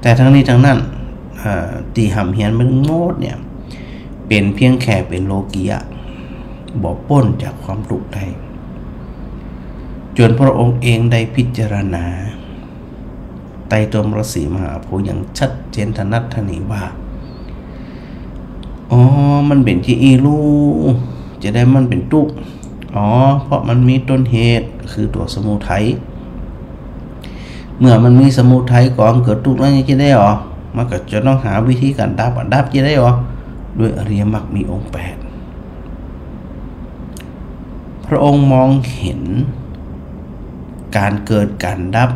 แต่ทั้งนี้ทั้งนั้น อ่า ตี้ฮ่ำเฮียนมาตังหมดเนี่ย เป๋นเพียงแค่เป๋นโลกียะ บ่ป๊นจากความตุ๊กข์ได้ จ๋นพระองค์เองได้พิจารณา ไตรตรมรังสีมหาภูตอย่างชัดเจนถนัดถนีว่า อ๋อ มันเป๋นจะอี้ลู่ จะใดมันเป๋นตุ๊กข์ อ๋อ เพราะมันมีต้นเหตุคือตั๋วสมุทัย เมื่อมันมีสมุทัยก่อเกิดตุ๊กข์แล้วจะใดอ๋อ มันก็จะต้องหาวิธีก๋านดับ ดับจะใดอ๋อ ด้วยอริยมรรคมีองค์แปด พระองค์มองเห็นก๋านเกิดก๋านดับ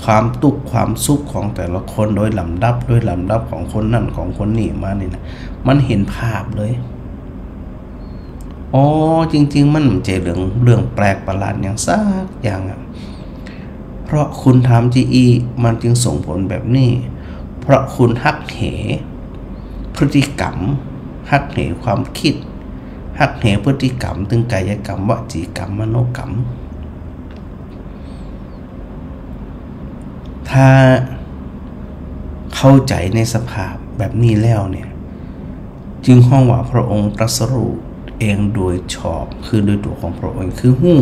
ความตุ๊กข์ความสุขของแต่ละคนโดยลำดับ โดยลำดับของคนนั้นของคนนี้มานี่นะ มันเห็นภาพเลย อ๋อ จริงๆ มันบ่ใจ้เรื่อง เรื่องแปลกประหลาดหยังสักอย่างอะ เพราะคุณทำจะอี้ มันจึงส่งผลแบบนี้ เพราะคุณหักเหพฤติกรรม หักเหความกึ๊ด หักเหพฤติกรรม ตึงกายกรรม วจีกรรม มโนกรรม ถ้าเข้าใจ๋ในสภาพแบบนี้แล้วเนี่ย จึงฮ้องว่าพระองค์ตรัสรู้ เองโดยชอบ คือโดยตั๋วของพระองค์ คือฮู้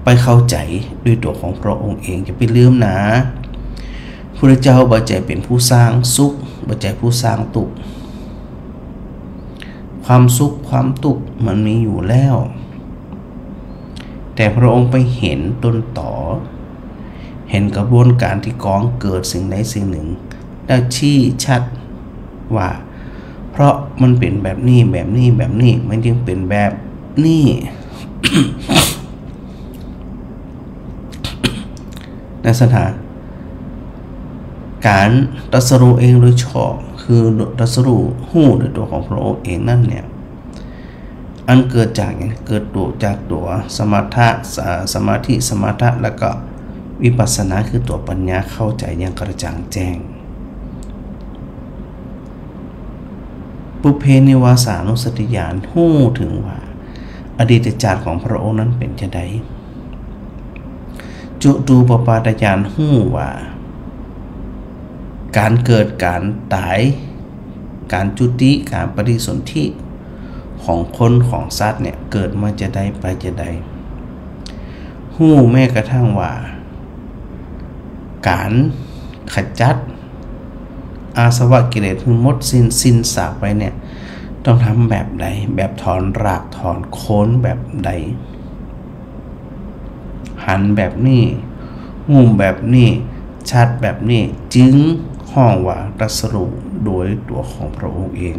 ไปเข้าใจ๋โดยตั๋วของพระองค์เอง อย่าไปลืมนะ พุทธเจ้าบ่ใจ้เป๋นผู้สร้างสุข บ่ใจ้ผู้สร้างตุ๊กข์ ความสุขความตุ๊กข์มันมีอยู่แล้ว แต่พระองค์ไปหันต้นตอ หันกระบวนการตี้ก๋องเกิดสิ่งใดสิ่งหนึ่ง แล้วชี้ชัดว่า เพราะมันเป๋นแบบนี้ แบบนี้ แบบนี้ มันจึงเป๋นแบบนี้ นะศรัทธา ก๋านตรัสรู้เองโดยชอบ คือตรัสรู้ฮู้โดยตั๋วของพระองค์เองนั้นเนี่ย อันเกิดจากหยัง เกิดตั๋ว จากตั๋วสมถะ ส- สมาธิ สมถะ แล้วก็วิปัสสนา คือตั๋วปัญญา เข้าใจ๋อย่างกระจ่างแจ้ง ปุพเพนิวาสานุสติญาณ ฮู้เถิงว่า อดีตจาติของพระองค์นั้นเป๋นจาใด จุตูปปาตญาณ ฮู้ว่า ก๋านเกิดก๋านต๋าย ก๋านจุติ ก๋านปฏิสนธิของคนของสัตว์เนี่ย เกิดมาจาใดไปจาใด ฮู้แม้กระทั่งว่า ก๋านขจัดอาสวะกิเลสหื้อหมดสิ้น สิ้นซากไปเนี่ย ต้องทำแบบใด แบบถอนรากถอนโคนแบบใด หันแบบนี้ ฮู้แบบนี้ ชัดแบบนี้ จึงฮ้องว่าตรัสรู้โดยตั๋วของพระองค์เอง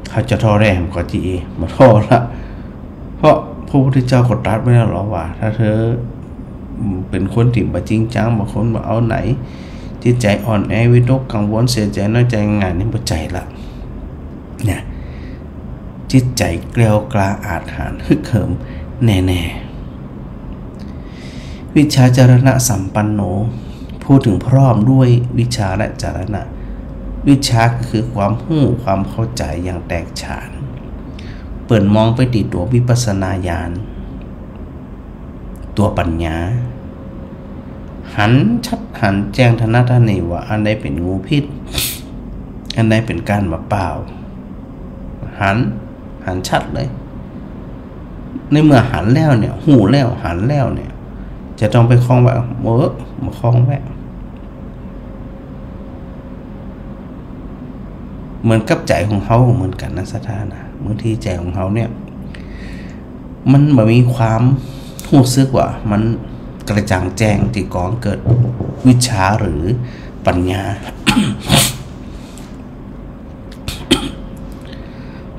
เขาจะถ่อแร่มก็จีอี บ่ถ่อละ เพราะพระพุทธเจ้าก็ตรัสไว้แล้วว่า ถ้าเธอเป๋นคนตี้บ่จริงจัง บ่คนบ่เอาไหน จิตใจ๋อ่อนแอ วิตกกังวล เสียใจ๋น้อยใจ๋ง่ายนี่ บ่ใจ้ละ เนี่ย จิตใจ๋แกล้วกล้าอาจหาญฮึกเหิมแน่ๆ วิชชาจรณะสัมปันโน พูดเถิงพร้อมด้วยวิชชาและจรณะ วิชชาก็คือความฮู้ ความเข้าใจ๋อย่างแตกฉาน เปิ่นมองไปตี้ตั๋ววิปัสสนาญาณ ตั๋วปัญญา หันชัดหันแจ้งถนัดถนีว่าอันใดเป๋นงูพิษ อันใดเป๋นก้านมะพร้าว หัน หันชัดเลย ในเมื่อหันแล้วเนี่ย ฮู้แล้ว หันแล้วเนี่ย จะต้องไปคล้องแวะ เออ บ่คล้องแวะ เหมือนกับใจ๋ของเฮาเหมือนกั๋นนะศรัทธานะ บางทีใจ๋ของเฮาเนี่ย มันบ่มีความฮู้สึกว่ามันกระจ่างแจ้งตี้ก๋องเกิดวิชชาหรือปัญญา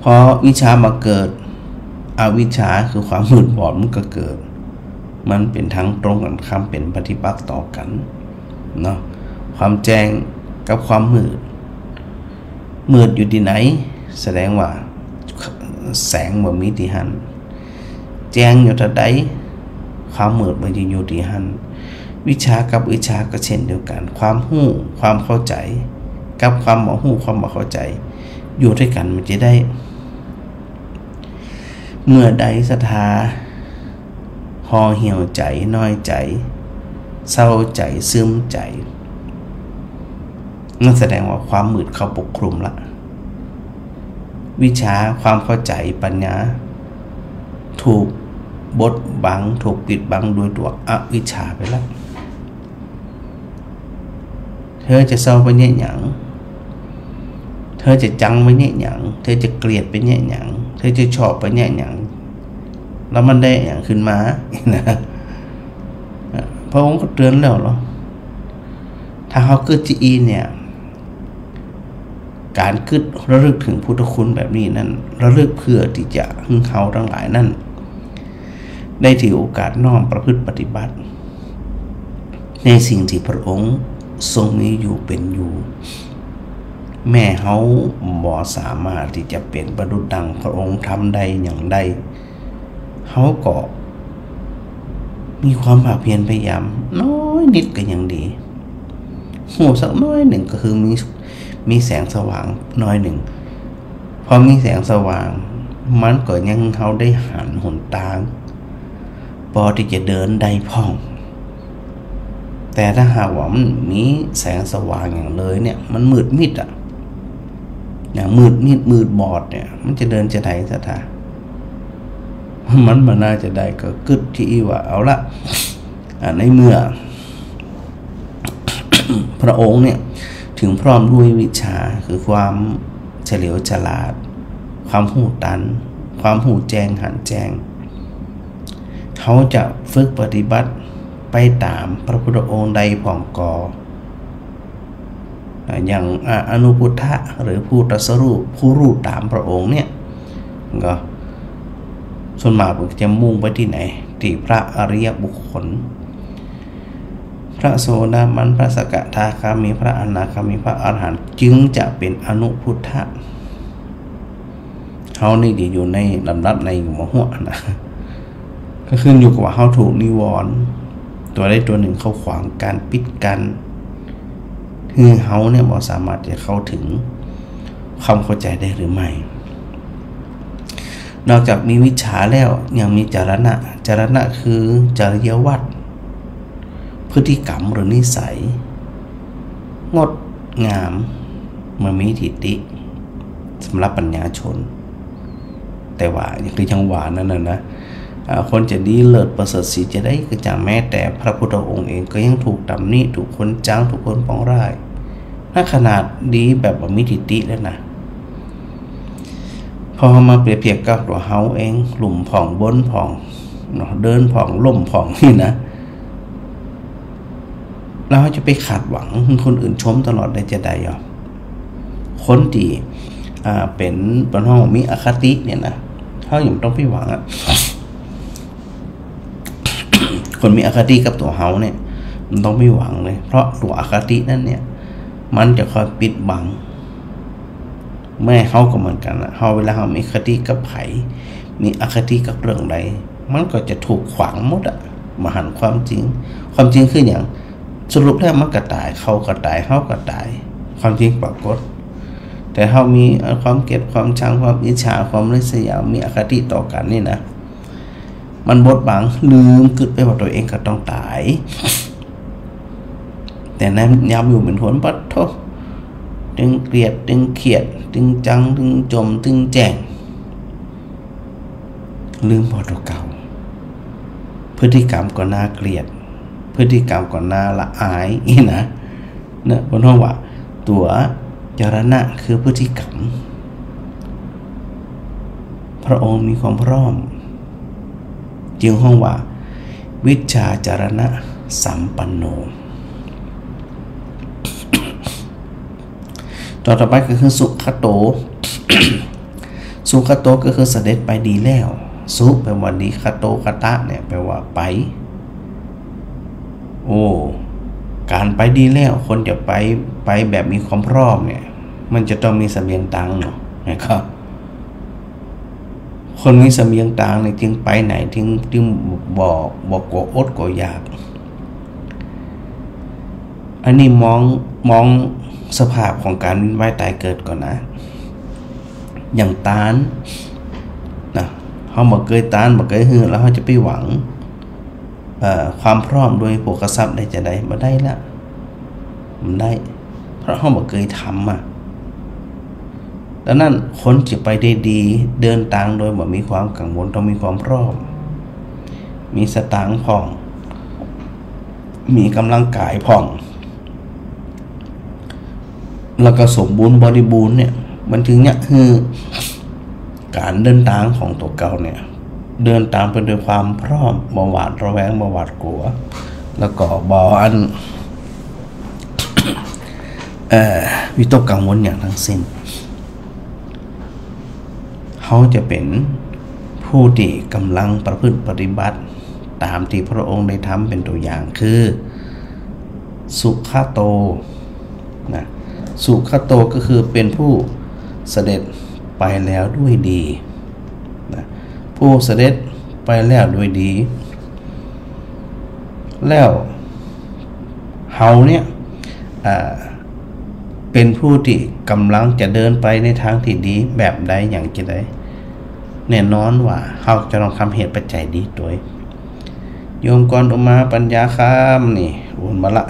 พอวิชชามาเกิด อวิชชาคือความมืดบอดมันก็เกิด มันเป๋นทางตรงกั๋นข้าม เป๋นปฏิปักษ์ต่อกั๋นเนาะ ความแจ้งกับความมืด มืดอยู่ตี้ไหน แสดงว่าแสงบ่มีตี้หั้น แจ้งอยู่ตี้ใด ความมืดมันจะอยู่ตี้หั้น วิชชากับอวิชชาก็เช่นเดียวกั๋น ความฮู้ ความเข้าใจ๋ กับความบ่ฮู้ ความบ่เข้าใจ๋ อยู่ตวยกั๋นมันจะได้ เมื่อใดศรัทธา ห่อเหี่ยวใจ๋ น้อยใจ๋ เศร้าใจ๋ ซึมใจ๋ นั่นแสดงว่าความมืดเข้าปกคลุมละ วิชชา ความเข้าใจ๋ ปัญญา ถูกบดบัง ถูกปิดบังโดยตั๋วอวิชชาไปละ เธอจะเศร้าไปเยียะหยัง เธอจะจังไปเยียะหยัง เธอจะเกลียดไปเยียะหยัง เธอจะชอบไปเยียะหยัง แล้วมันได้หยังขึ้นมา นะ พระองค์ก็เตื๋อนแล้วเนาะ ถ้าเฮากึ๊ดจะอี้เนี่ย ก๋านกึ๊ดระลึกเถิงพุทธคุณแบบนี้นั้น ระลึกเพื่อตี้จะหื้อเฮาตังหลายนั้น ได้ถือโอกาสน้อมประพฤติปฏิบัติ ในสิ่งตี้พระองค์ทรงมีอยู่เป๋นอยู่ แม้เฮาบ่สามารถตี้จะเป๋นประดุจดังพระองค์ทำได้หยังได้ เฮาก็มีความภาคเพียรพยายามน้อยนิดก็ยังดี ฮู้สักน้อยนึ่งก็คือมี มีแสงสว่างน้อยนึ่ง พอมีแสงสว่าง มันก็ยังหื้อเฮาได้หันหนตาง ปอตี้จะเดินได้พ่อง แต่ถ้าหากว่ามันมีแสงสว่างอย่างเลยเนี่ย มันมืดมิดอะ อย่างมืดมิดมืดบอดเนี่ย มันจะเดินจาใดศรัทธา มันบ่น่าจะได้ ก็กึ๊ดจะอี้ว่า เอาละ อ่า ในเมื่อ พระองค์เนี่ย เถิงพร้อมด้วยวิชชา คือความเฉลียวฉลาด ความฮู้ตัน ความฮู้แจ้งหันแจ้ง เฮาจะฝึกปฏิบัติไปต๋ามพระพุทธองค์ได้พ่องก่อ อ่า อย่าง อ่า อนุพุทธะ หรือผู้ตรัสรู้ ผู้ฮู้ต๋ามพระองค์เนี่ย ก็ส่วนมากมันจะมุ่งไปตี้ไหน ตี้พระอริยบุคคล พระโสดาบัน พระสกทาคามี พระอนาคามี พระอรหันต์ จึงจะเป๋นอนุพุทธะ เฮานี่จะอยู่ในลำดับไหนก็บ่ฮู้นะ ก็ขึ้นอยู่กับว่าเฮาถูกนิวรณ์ตั๋วใดตั๋วนึ่งเข้าขวางกั๋น ปิดกั๋น หื้อเฮาเนี่ยบ่สามารถจะเข้าเถิงความเข้าใจ๋ได้หรือไม่ นอกจากมีวิชชาแล้วยังมีจรณะ จรณะคือจริยวัตร พฤติกรรมหรือนิสัย งดงาม บ่มีทิฏฐิ สำหรับปัญญาชน แต่ว่าอย่างตี้จังหวะนั้นน่ะนะ อ่า คนจะดีเลิศประเสริฐศรีจะใดก็จาง แม้แต่พระพุทธองค์เองก็ยังถูกตำหนิ ถูกคนจัง ถูกคนปองร้าย นั่นขนาดดีแบบบ่มีทิฏฐิแล้วนะ พอมาเปรียบเทียบกับตั๋วเฮาเอง ลุ่มพ่อง บนพ่อง เนาะ เดินพ่อง ล้มพ่องนี่นะ แล้วเฮาจะไปคาดหวังหื้อคนอื่นชมตลอดได้จาใดอ่ะ คนตี้ อ่า เป๋น เป๋นห้องมีอคติเนี่ยนะ เฮายังบ่ต้องไปหวังอะ คนมีอคติกับตั๋วเฮาเนี่ย บ่ต้องไปหวังเลย เพราะตั๋วอคตินั้นเนี่ย มันจะคอยปิดบัง แม้เฮาก็เหมือนกั๋นนะ เฮาเวลาเฮามีคติกับใผ มีอคติกับเรื่องใด มันก็จะถูกขวางหมดอะ บ่หันความจริง ความจริงคือหยัง สรุปแล้วมันก็ต๋าย เขาก็ต๋าย เฮาก็ต๋าย ความจริงปรากฏ แต่เฮามีความเกลียด ความชัง ความอิจฉา ความริษยา มีอคติต่อกั๋นนี่นะ มันบดบัง ลืมกึ๊ดไปว่าตั๋วเองก็ต้องต๋าย แต่ในยามอยู่เป๋นคน ปะโธ่ ตึงเกลียด ตึงเขียด ตึงจัง ตึงจ่ม ตึงแจ้ง ลืมบ่ตั๋วเก่า พฤติกรรมก็น่าเกลียด พฤติกรรมก็น่าละอาย อี้นะ เนี่ย เปิ้นฮ้องว่าตั๋วจรณะคือพฤติกรรม พระองค์มีความพร้อม จึงฮ้องว่าวิชชาจรณะสัมปันโน ตั๋วต่อไปก็คือสุขโต สุขโตก็คือเสด็จไปดีแล้ว สุแปลว่าดี ขโต ขตะเนี่ยแปลว่าไป โอ้ ก๋านไปดีแล้ว คนจะไป ไปแบบมีความพร้อมเนี่ย มันจะต้องมีเสบียงตางเนาะ นะครับ คนมีเสบียงตางเนี่ยจึงไปไหน จึง จึงบ่ บ่กั๋วอดกั๋วยาก อันนี้มอง มองสภาพของก๋านเวียนว่ายต๋ายเกิดก่อนนะ อย่างตานนะ เฮาบ่เกยตาน บ่เกยหื้อ แล้วเฮาจะไปหวัง เอ่อ ความพร้อมโดยโภคทรัพย์ได้จาใด บ่ได้ละ บ่ได้ เพราะเฮาบ่เกยทำมา ดังนั้นคนจะไปได้ดี เดินตางโดยบ่มีความกังวล ต้องมีความพร้อม มีสตางค์พ่อง มีก๋ำลังก๋ายพ่อง แล้วก็สมบูรณ์บริบูรณ์เนี่ย มันจึงเยียะหื้อก๋านเดินตางของตั๋วเก่าเนี่ย เดินตางไปด้วยความพร้อม บ่หวาดระแวง บ่หวาดกั๋ว แล้วก็บ่อัน เอ่อ วิตกกังวลอย่างทั้งสิ้น เฮาจะเป๋นผู้ตี้ก๋ำลังประพฤติปฏิบัติต๋ามตี้พระองค์ได้ทำเป๋นตั๋วอย่าง คือ สุขโต นะ สุขโตก็คือเป๋นผู้เสด็จไปแล้วด้วยดี นะ ผู้เสด็จไปแล้วด้วยดี แล้วเฮาเนี่ย อ่า เป๋นผู้ตี้ก๋ำลังจะเดินไปในตางตี้ดีแบบใด อย่างจาใด แน่นอนว่าเฮาจะต้องทำเหตุปัจจัยดีตวย โยมกรอุมาปัญญาคำนี่ โอนมาละ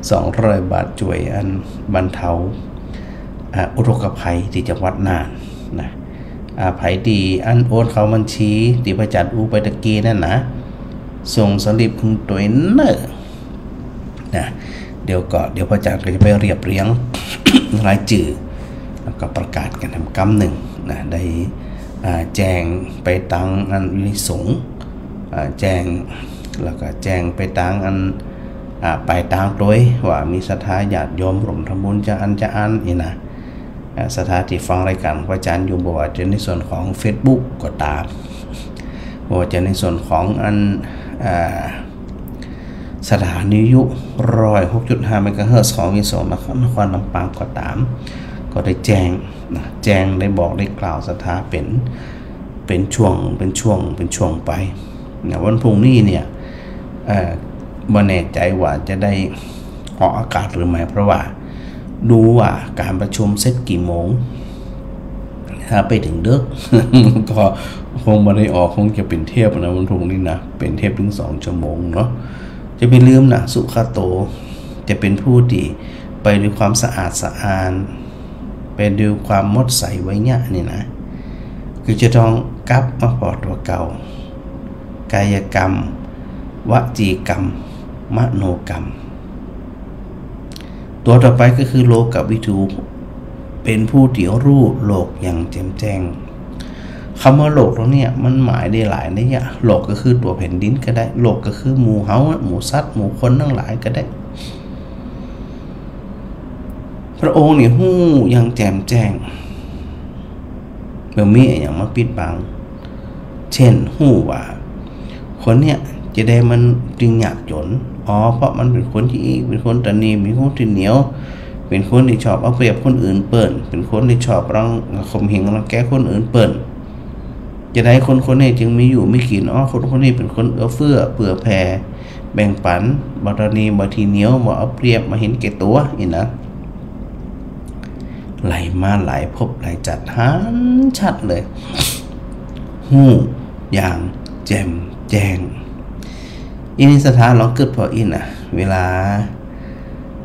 สองร้อยบาท จ้วยอันบรรเทา อ่า อุทกภัยตี้จังหวัดน่านนะ อ่า ใผตี้อันโอนเข้าบัญชีตี้พระอาจารย์อู้ไปตะกี้นั่นนะ ส่งสลิปคืนตวยเน่อนะ เดี๋ยวก็ เดี๋ยวพระอาจารย์ก็จะไปเรียบเรียงรายจื้อ แล้วก็ประกาศกั๋นแหมกำนึ่งนะ ได้ อ่า แจ้งไปตางอันวินิสงฆ์ อ่า แจ้ง แล้วก็แจ้งไปตางอัน อ่า ปลายตางตวย ว่ามีศรัทธาญาติโยมร่วมทำบุญจาอันจาอันนี่นะ อ่า ศรัทธาตี้ฟังรายก๋านพระอาจารย์อยู่ บ่ว่าจะในส่วนของเฟซบุ๊กก็ต๋าม บ่ว่าจะในส่วนของอัน อ่า สถานีวิทยุ ร้อยหกจุดห้า เมกะเฮิรตซ์ ของวิทยุนคร นครลำปางก็ต๋าม ก็ได้แจ้งนะ แจ้งได้บอกได้กล่าวศรัทธาเป๋น เป๋นช่วง เป๋นช่วง เป๋นช่วงไปนะ วันพรุ่งนี้เนี่ย เอ่อ บ่แน่ใจ๋ว่าจะได้ออกอากาศหรือไม่ เพราะว่าดูว่าก๋านประชุมเสร็จกี่โมง ถ้าไปเถิงเดิ็ก ก็คงบ่ได้ออก คงจะเป๋นเทปนะ วันพรุ่งนี้นะ เป๋นเทปเถิงสองชั่วโมงเนาะ จะไม่ลืมนะ สุขโต จะเป๋นผู้ตี้ไปด้วยความสะอาดสะอ้าน ไปด้วยความหมดใสไวยะนี่นะ คือจะต้องกลับมาผ่อตั๋วเก่า กายกรรม วจีกรรม มโนกรรม ตั๋วต่อไปก็คือโลกวิถู เป๋นผู้ตี้ฮู้โลกอย่างแจ่มแจ้ง กำว่าโลกตรงเนี้ยมันหมายได้หลายนัยยะ โลกก็คือตั๋วแผ่นดินก็ได้ โลกก็คือหมู่เฮาอะ หมู่สัตว์ หมู่คนตังหลายก็ได้ พระองค์นี่ฮู้อย่างแจ่มแจ้ง บ่มีอะหยังมาปิดบัง เช่น ฮู้ว่าคนเนี้ยจะใดมันจึงยากจ๋น อ๋อ เพราะมันเป๋นคนขี้อิ เป๋นคนตระหนี่ เป๋นคนตี้เหนียว เป๋นคนตี้ชอบเอาเปรียบคนอื่นเปิ้น เป๋นคนตี้ชอบรัง ข่มเหงรังแกคนอื่นเปิ้น จะใดคนคนนี้จึงมีอยู่มีกิ๋น อ๋อ คนคนนี้เป๋นคนเอื้อเฟื้อเผื่อแผ่แบ่งปัน บ่ตระหนี่ บ่ขี้เหนียว บ่เอาเปรียบ บ่เห็นแก่ตั๋ว นี่นะ ไหลมาหลายภพหลายจัด หันชัดเลย ฮู้อย่างแจ่มแจ้ง อี้นี่ศรัทธาลองกึ๊ดผ่ออี้นะ เวลา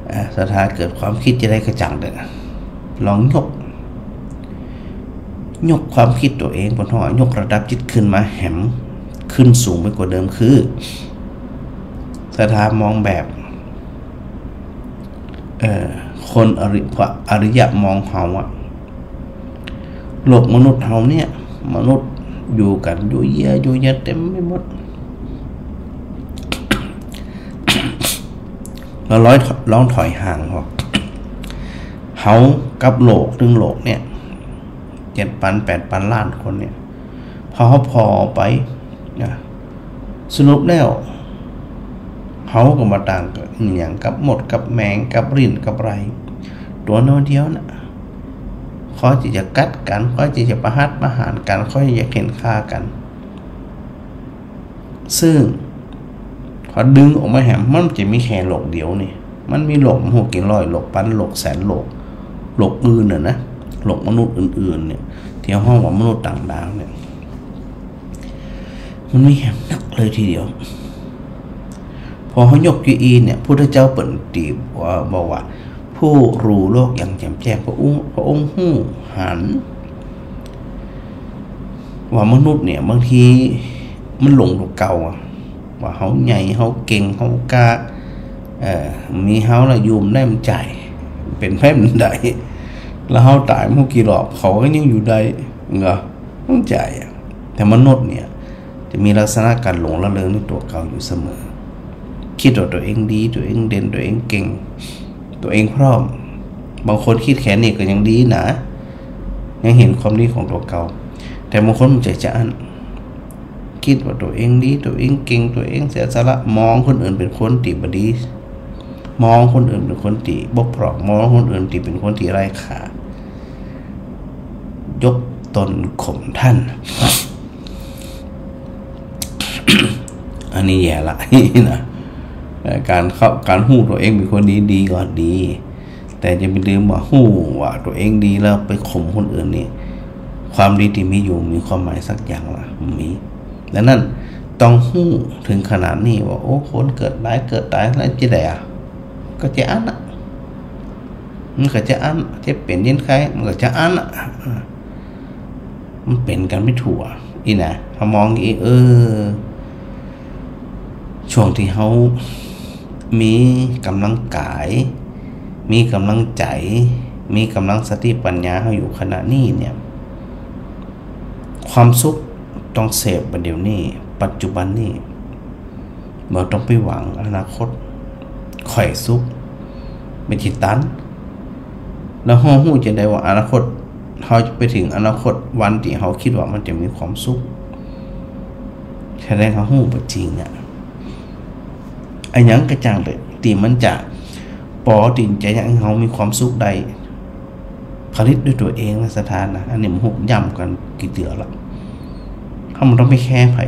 เอ่อ ศรัทธาเกิดความกึ๊ดจะใดกระจ่างเด้อ ลองยก ยกความกึ๊ดตั๋วเอง บ่ต้อง ยกระดับจิตขึ้นมาแหม ขึ้นสูงไปกว่าเดิม คือศรัทธามองแบบ เอ่อ คนอริ พระอริยะมองเฮาอะ โลกมนุษย์เฮาเนี่ย มนุษย์อยู่กั๋นยั้วเยียะยั้วเยียะเต็มไปหมด เฮาลอง ลองถอยห่างออก เฮากับโลกตึงโลกเนี่ย เจ็ดปันแปดปันล้านคนเนี่ย พอเฮาผ่อไปนะ สรุปแล้ว เฮาก็บ่ต่างกั๋นอะหยังกับมดกับแมง กับริ่นกับไร ตั๋วน้อยเดียวน่ะ คอยตี้จะกัดกั๋น คอยตี้จะประหัตประหารกั๋น คอยตี้จะเข่นฆ่ากั๋น ซึ่ง พอดึงออกมาแหม มันจะมีแค่โลกเดียวนี่ มันมีโลกบ่ฮู้กี่ร้อยโลก ปันโลก แสนโลก โลกอื่นน่ะนะ โลกมนุษย์อื่นๆ เนี่ย ตี้เฮาฮ้องว่ามนุษย์ต่างดาวเนี่ย มันมีแหมนักเลยทีเดียว พอเฮายกอยู่อี้เนี่ย พุทธเจ้าเปิ้นตี้ว่า บอกว่า ผู้รู้โลกอย่างแจ่มแจ้ง พระองค์ พระองค์ฮู้หัน ว่ามนุษย์เนี่ย บางทีมันหลงตั๋วเก่าอะ ว่าเฮาใหญ่ เฮาเก่ง เฮากล้า เอ่อ มีเฮาละอยู่บ่ได้ มันใจ๋ เป๋นไปบ่ได้ แล้วเฮาต๋ายบ่ฮู้กี่รอบ เขาก็ยังอยู่ได้ เหรอ มันใจ๋อะ แต่มนุษย์เนี่ย จะมีลักษณะก๋านหลงละเริงในตั๋วเก่าอยู่เสมอ กึ๊ดว่าตั๋วเองดี ตั๋วเองเด่น ตั๋วเองเก่ง ตั๋วเองพร้อม บางคนกึ๊ดแค่นี้ก็ยังดีนะ ยังหันความดีของตั๋วเก่า แต่บางคนมันใจ๋จาอั้น กึ๊ดว่าตั๋วเองดี ตั๋วเองเก่ง ตั๋วเองเสียสละ มองคนอื่นเป๋นคนตี้บ่ดี มองคนอื่นเป๋นคนตี้บกพร่อง มองคนอื่นตี้เป๋นคนตี้ไร้ค่า ยกตนข่มท่าน อันนี้แย่ละ นะ เอ่อ ก๋านเข้า ก๋านฮู้ตั๋วเองเป๋นคนดี ดีก็ดี แต่จะไปลืมว่าฮู้ว่าตั๋วเองดีแล้วไปข่มคนอื่นนี่ ความดีตี้มีอยู่มีความหมายสักอย่างละ บ่มี ดังนั้นต้องฮู้เถิงขนาดนี้ว่า โอ้ คนเกิดหลาย เกิดต๋ายหลาย จะใดอะ ก็จะอั้นน่ะ มันก็จะอั้น เจ็บเป๋นเย็นไข้ มันก็จะอั้นอะ มันเป๋นกั๋นไปทั่ว อี้นะ เฮามองอี้ เออ ช่วงตี้เฮามีก๋ำลังก๋าย มีก๋ำลังใจ๋ มีก๋ำลังสติปัญญาเฮาอยู่ขณะนี้เนี่ย ความสุขต้องเสพบ่าเดี่ยวนี้ ปัจจุบันนี้ บ่ต้องไปหวังอนาคต ใค่สุข บ่จิตัน แล้วเฮาฮู้จะใดว่าอนาคต เฮาจะไปเถิงอนาคตวันตี้เฮากึ๊ดว่ามันจะมีความสุข แสดงเฮาฮู้บ่จริงอะ อะหยังก็จ้างเต๊อะ ตี้มันจะปอตี้จะเยียะหื้อเฮามีความสุขได้ ผลิตด้วยตั๋วเองนะศรัทธานะ อันนี้มันฮู้ย้ำกั๋นกี่เตื้อละ เฮาบ่ต้องไปแคร์ใผ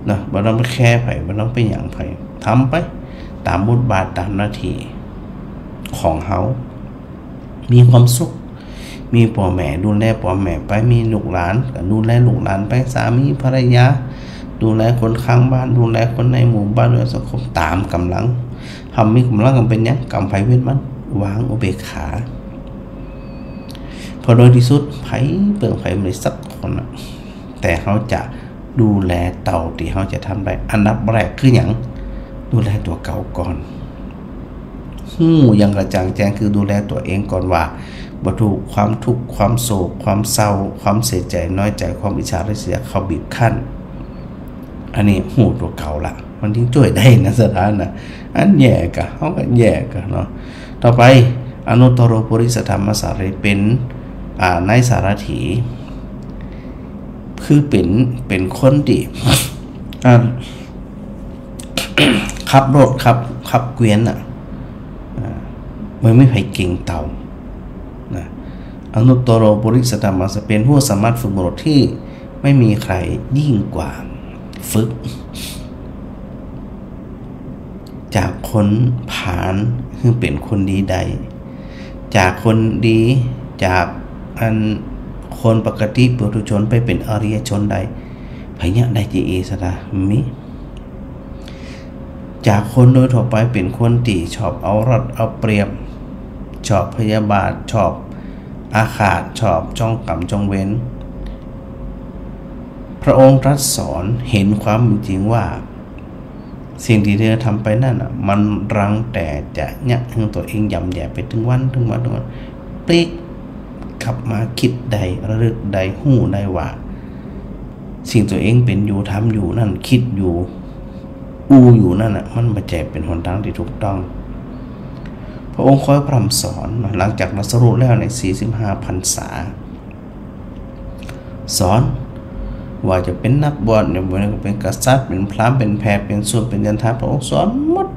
นะ บ่ต้องไปแคร์ใผ บ่ต้องไปหยังใผ ทำไปต๋ามบทบาทต๋ามหน้าตี้ของเฮา มีความสุข มีป้อแม่ดูแลป้อแม่ไป มีลูกหลานก็ดูแลลูกหลานไป สามีภรรยา ดูแลคนข้างบ้าน ดูแลคนในหมู่บ้าน ดูแลสังคมต๋ามก๋ำลัง เฮามีก๋ำลังก็เป๋นหยัง กรรมใผเวรมัน วางอุเบกขา เพราะโดยตี้สุดใผเปิ้งใผบ่ได้สักคนอะ แต่เฮาจะดูแลเต้าตี้เฮาจะทำได้ อันดับแรกคือหยัง ดูแลตั๋วเก่าก่อน ฮู้อย่างกระจ่างแจ้งคือดูแลตั๋วเองก่อนว่า บ่ถูกความทุกข์ ความโศก ความเศร้า ความเสียใจ๋ น้อยใจ๋ ความอิจฉาริษยาเขาบีบคั้น อันนี้ฮู้ตั๋วเก่าละ มันจึงจ้วยได้นะศรัทธานะ อันแยะก่ะ เฮาก็แยะก่ะเนาะ ต่อไป อนุตตโรปุริสธรรมสารถิ เป๋น อ่า นายสารถี คือเป๋น เป๋นคนตี้ อ่า ขับรถ ขับ ขับเกวียนน่ะ อ่า บ่มีใผเก่งเต้า นะ อนุตตโรปุริสธรรมสารถิ เป๋นผู้สามารถฝึกบุรุษตี้ไม่มีใครยิ่งกว่า ฝึก จากคนผาลหื้อเป๋นคนดีได้ จากคนดี จากอันคนปกติปุถุชนไปเป๋นอริยชนได้ ใผเยียะได้จริงเอศรัทธา มี จากคนโดยทั่วไปเป๋นคนตี้ชอบเอารัดเอาเปรียบ ชอบพยาบาท ชอบอาฆาต ชอบจองกรรมจองเวร พระองค์ตรัสสอนเห็นความเป็นจริงว่า สิ่งตี้เธอทำไปนั้นน่ะ มันรังแต่จะเยียะหื้อตั๋วเองย่ำแย่ไปเถิงวัน เถิงวัน เถิงวัน ปิ๊ก กลับมาคิดได้ ระลึกได้ ฮู้ได้ว่า สิ่งตั๋วเองเป๋นอยู่ ทำอยู่นั้น คิดอยู่ อู้อยู่นั้นน่ะ มันบ่ใจ้เป๋นหนตางตี้ถูกต้อง พระองค์ค่อยพร่ำสอนเนาะ หลังจากตรัสรู้แล้วในสี่สิบห้าพรรษา สอน ว่าจะเป๋นนักบวชเนี่ย บ่ว่าจะเป๋นกษัตริย์ เป๋นพราหมณ์ เป๋นแพทย์ เป๋นสูตร เป๋นยันทะ พระองค์สอนหมด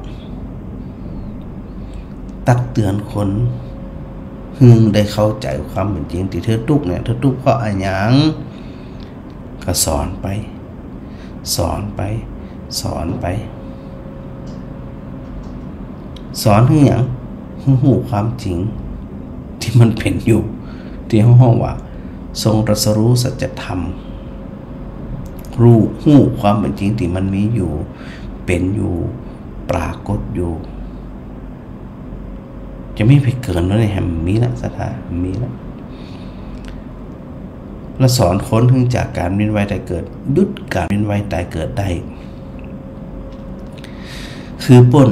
ตักเตือนคน หื้อได้เข้าใจ๋ความเป๋นจริง ตี้เธอตุ๊กข์เนี่ย เธอตุ๊กข์เพราะอะหยัง ก็สอนไป สอนไป สอนไป สอนหื้อหยัง หื้อฮู้ความจริงตี้มันเป๋นอยู่ ตี้เฮาฮ้องว่า ทรงตรัสรู้สัจธรรม รู้ ฮู้ความเป๋นจริงตี้มันมีอยู่ เป๋นอยู่ ปรากฏอยู่ จะมีใผเกินแล้วเนี่ย มีละศรัทธา มีละ แล้วสอนคนหื้อจากก๋านเวียนว่ายต๋ายเกิด หยุดก๋านเวียนว่ายต๋ายเกิดได้ คือป๊น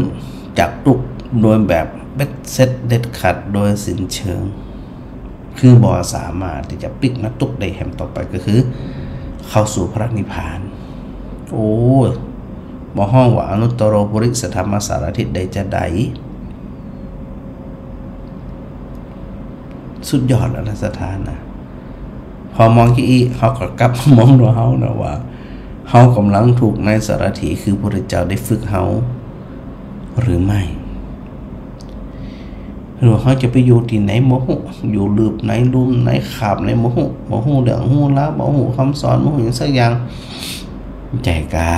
จากตุ๊กข์โดยแบบเบ็ดเสร็จเด็ดขาดโดยสิ้นเชิง คือบ่สามารถตี้จะปิ๊กมาตุ๊กข์ได้แหมต่อไป ก็คือเข้าสู่พระนิพพาน โอ้ บ่ฮ้องว่าอนุตตโรปุริสธรรมสารถิได้จาใด สุดยอดแล้วนะศรัทธานะ พอมองจาอี้ เฮาก็กลับมามองตั๋วเฮานะว่า เฮากำลังถูกนายสารถีคือพระพุทธเจ้าได้ฝึกเฮาหรือไม่ หรือเฮาจะไปอยู่ตี้ไหนบ่ฮู้ อยู่ลืบไหน ลุ่มไหน คาบไหนบ่ฮู้ บ่ฮู้เรื่องฮู้ราว บ่ฮู้กำสอน บ่ฮู้หยังสักอย่าง ใจ้ก่า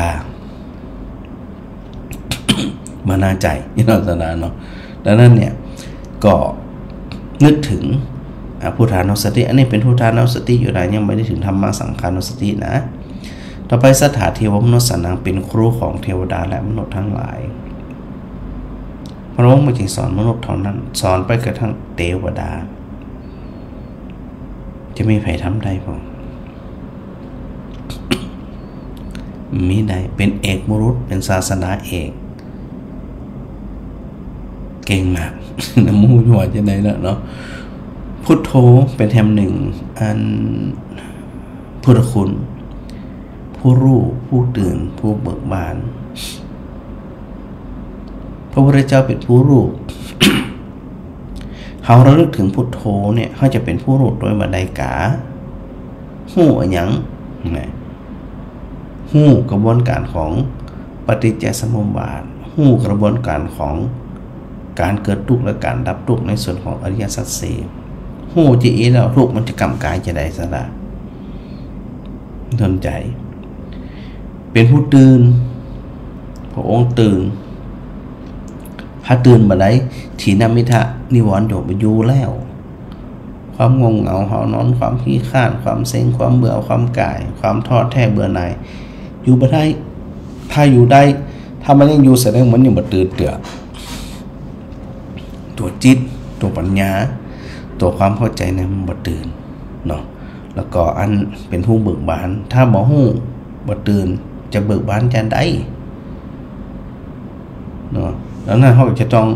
บ่น่าใจ้ เนาะศรัทธาเนาะ ดังนั้นเนี่ย ก็นึกเถิง อ่า พุทธานุสติ อันนี้เป๋นพุทธานุสติอยู่นะ ยังบ่ได้เถิงธัมมะสังฆานุสตินะ ต่อไป สัทธาเทวมนุสสานัง เป๋นครูของเทวดาและมนุษย์ตังหลาย ระองค์บ่ใจ้สอนมนุษย์เต้านั้น สอนไปกระทั่งเตวดา จะมีใผทำได้บ่ มีได้ เป๋นเอกบุรุษ เป๋นศาสดาเอก เก่งมาก บ่ฮู้จะว่าจะใดแล้วเนาะ พุทโธเป๋นแถมนึ่งอัน พุทธคุณ ผู้ฮู้ ผู้ตื่น ผู้เบิกบาน พระพุทธเจ้าเป๋นผู้ฮู้ เฮาระลึกเถิงพุทโธเนี่ย เฮาจะเป๋นผู้ฮู้โตยบ่ได้กา ฮู้อะหยัง นะ ฮู้กระบวนการของปฏิจจสมุปบาท ฮู้กระบวนการของก๋านเกิดตุ๊กข์และก๋านดับตุ๊กข์ในส่วนของอริยสัจสี่ ฮู้จาอี้แล้วตุ๊กข์มันจะก้ำก๋ายจาใดซะละ สนใจ๋ เป๋นผู้ตื่น พระองค์ตื่น ถ้าตื่นบ่ได้ ถีนมิทธะนิวรณ์จะบ่อยู่แล้ว ความง่วงเหงาหาวนอน ความขี้คร้าน ความเซ็ง ความเบื่อ ความก่าย ความท้อแท้เบื่อหน่าย อยู่บ่ได้ ถ้าอยู่ได้ ถ้ามันยังอยู่แสดงมันยังบ่ตื่นเตื้อ ตั๋วจิต ตั๋วปัญญา ตั๋วความเข้าใจ๋เนี่ยมันบ่ตื่นเนาะ แล้วก็อันเป๋นผู้เบิกบาน ถ้าบ่ฮู้ บ่ตื่น จะเบิกบานจาใด เนาะ ดังนั้นเฮาจะต้อง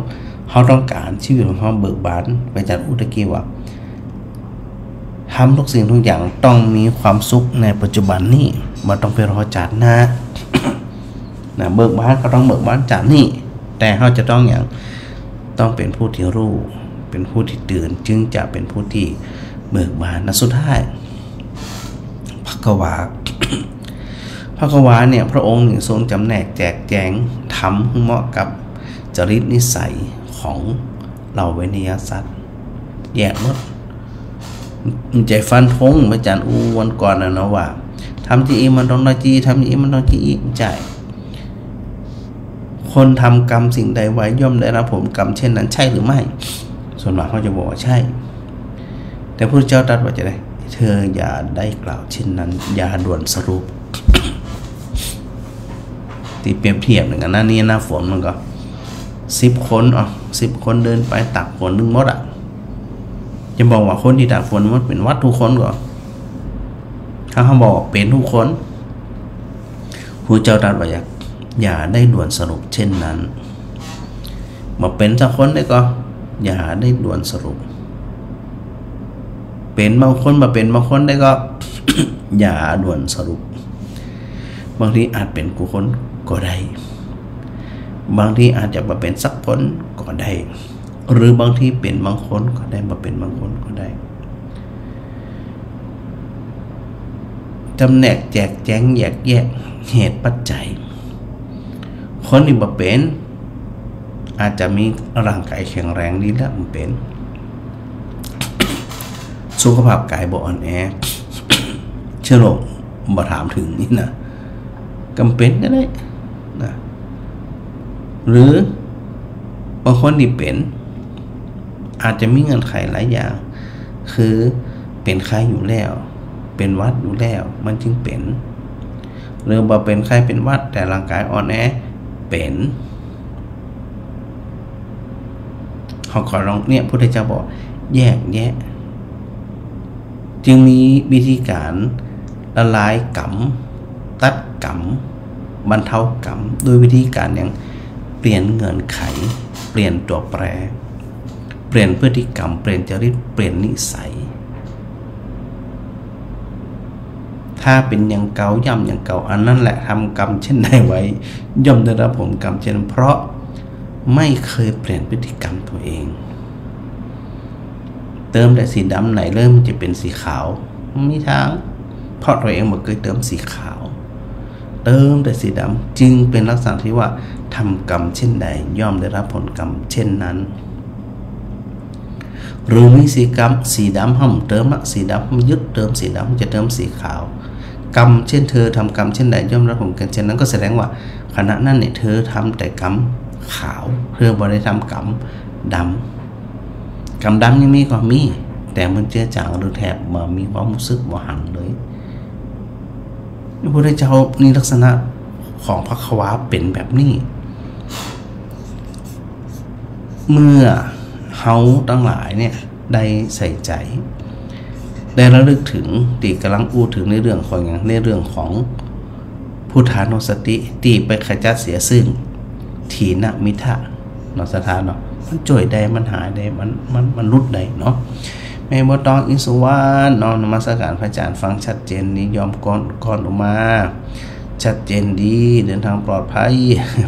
เฮาต้องก๋านชีวิตของเฮาเบิกบาน พระอาจ๋ารย์อู้ตะกี้ว่า ทำทุกสิ่งทุกอย่างต้องมีความสุขในปัจจุบันนี้ บ่ต้องไปรอจาติหน้า นะ เบิกบานก็ต้องเบิกบานจาตินี้ แต่เฮาจะต้องหยัง ต้องเป๋นผู้ตี้ฮู้ เป๋นผู้ตี้ตื่น จึงจะเป๋นผู้ตี้เบิกบานนะ สุดท้าย ภควา ภควาเนี่ย พระองค์นี่ทรงจ๋ำแนกแจกแจงธรรมหื้อเหมาะกับจริตนิสัยของเหล่าเวทนียสัตว์ แยกหมด บ่ใจ้ฟันธง พระอาจ๋ารย์อู้วันก่อนน่ะเนาะว่า ทำจาอี้มันต้องได้จาอี้ ทำจาอี้มันต้องจาอี้ บ่ใจ้ คนทำกรรมสิ่งใดไว้ย่อมได้รับผลกรรมเช่นนั้น ใช่หรือไม่ ส่วนมากเขาจะบอกว่าใช่ แต่พระพุทธเจ้าตรัสว่าจาใด เธออย่าได้กล่าวเช่นนั้น อย่าด่วนสรุป ตี้เปรียบเทียบนึ่งอันนั้นนี่ หน้าฝนมันก็ สิบคน เอา สิบคนเดินไปตากฝนนึ่งหมดอะ จะบอกว่าคนตี้ตากฝนหมดเป๋นหวัดทุกคนก่อ ถ้าเฮาบอกว่าเป๋นทุกคน พระเจ้าตรัสว่าอย่า อย่าได้ด่วนสรุปเช่นนั้น บ่เป๋นสักคนได้ก่อ อย่าได้ด่วนสรุป เป๋นบางคน บ่เป๋นบางคนได้ก่อ อย่าด่วนสรุป บางทีอาจเป๋นกู้คนก็ได้ บางทีอาจจะบ่เป๋นสักคนก็ได้ หรือบางทีเป๋นบางคนก็ได้ บ่เป๋นบางคนก็ได้ จ๋ำแนกแจกแจงแยกแยะเหตุปัจจัย คนตี้บ่เป๋น อาจจะมีร่างก๋ายแข็งแรงดีแล้ว บ่เป๋น สุขภาพก๋ายบ่อ่อนแอ เชื้อโรคบ่ถามเถิงนี่นะ ก็เป๋นก็ได้นะ หรือบางคนตี้เป๋น อาจจะมีเงื่อนไขหลายอย่าง คือเป๋นไข้อยู่แล้ว เป๋นหวัดอยู่แล้ว มันจึงเป๋น หรือบ่เป๋นไข้เป๋นหวัด แต่ร่างก๋ายอ่อนแอ เป๋น เฮาก็ลองเนี่ย พุทธเจ้าบอกแยกแยะ จึงมีวิธีก๋านละลายกรรม ตัดกรรม บรรเทากรรม โดยวิธีก๋านอย่างเปลี่ยนเงื่อนไข เปลี่ยนตั๋วแปร เปลี่ยนพฤติกรรม เปลี่ยนจริต เปลี่ยนนิสัย ถ้าเป๋นอย่างเก่า ย่ำอย่างเก่า อันนั้นแหละ ทำกรรมเช่นใดไว้ ย่อมได้รับผลกรรมเช่นนั้น เพราะไม่เคยเปลี่ยนพฤติกรรมตัวเอง เติมแต่สีดำไหนเลย มันจะเป๋นสีขาว บ่มีตาง เพราะตัวเองบ่เกยเติมสีขาว เติมแต่สีดำ จึงเป๋นลักษณะตี้ว่า ทำกรรมเช่นใด ย่อมได้รับผลกรรมเช่นนั้น หรือมีสีกรรม สีดำห้ามเติมอะ สีดำห้ามยึด เติมสีดำ จะเติมสีขาว กรรมเช่นเธอทำกรรมเช่นใด ย่อมรับผลกรรมเช่นนั้น ก็แสดงว่าขณะนั้นเนี่ย เธอทำแต่กรรมขาว เธอบ่ได้ทำกรรมดำ กรรมดำยังมีก่อ มี แต่มันเจือจางหรือแทบบ่มีความฮู้สึก บ่หันเลย พระพุทธเจ้านี่ลักษณะของภควาเป๋นแบบนี้ เมื่อเฮาตังหลายเนี่ยได้ใส่ใจ๋ ได้ระลึกเถิง ตี้ก่ำลังอู้เถิงในเรื่องของหยัง ในเรื่องของพุทธานุสติ ตี้ไปขจัดเสียซึ่งถีนมิทธะเนาะ ศรัทธาเนาะ มันจ้วยได้ มันหายได้ มัน มัน มันหลุดได้เนาะ แม่บัวตอง อินทร์สุวรรณเนาะ นมัสก๋านพระอาจ๋ารย์ ฟังชัดเจนดี โยมกร กรอุมา ชัดเจนดี เดินทางปลอดภัย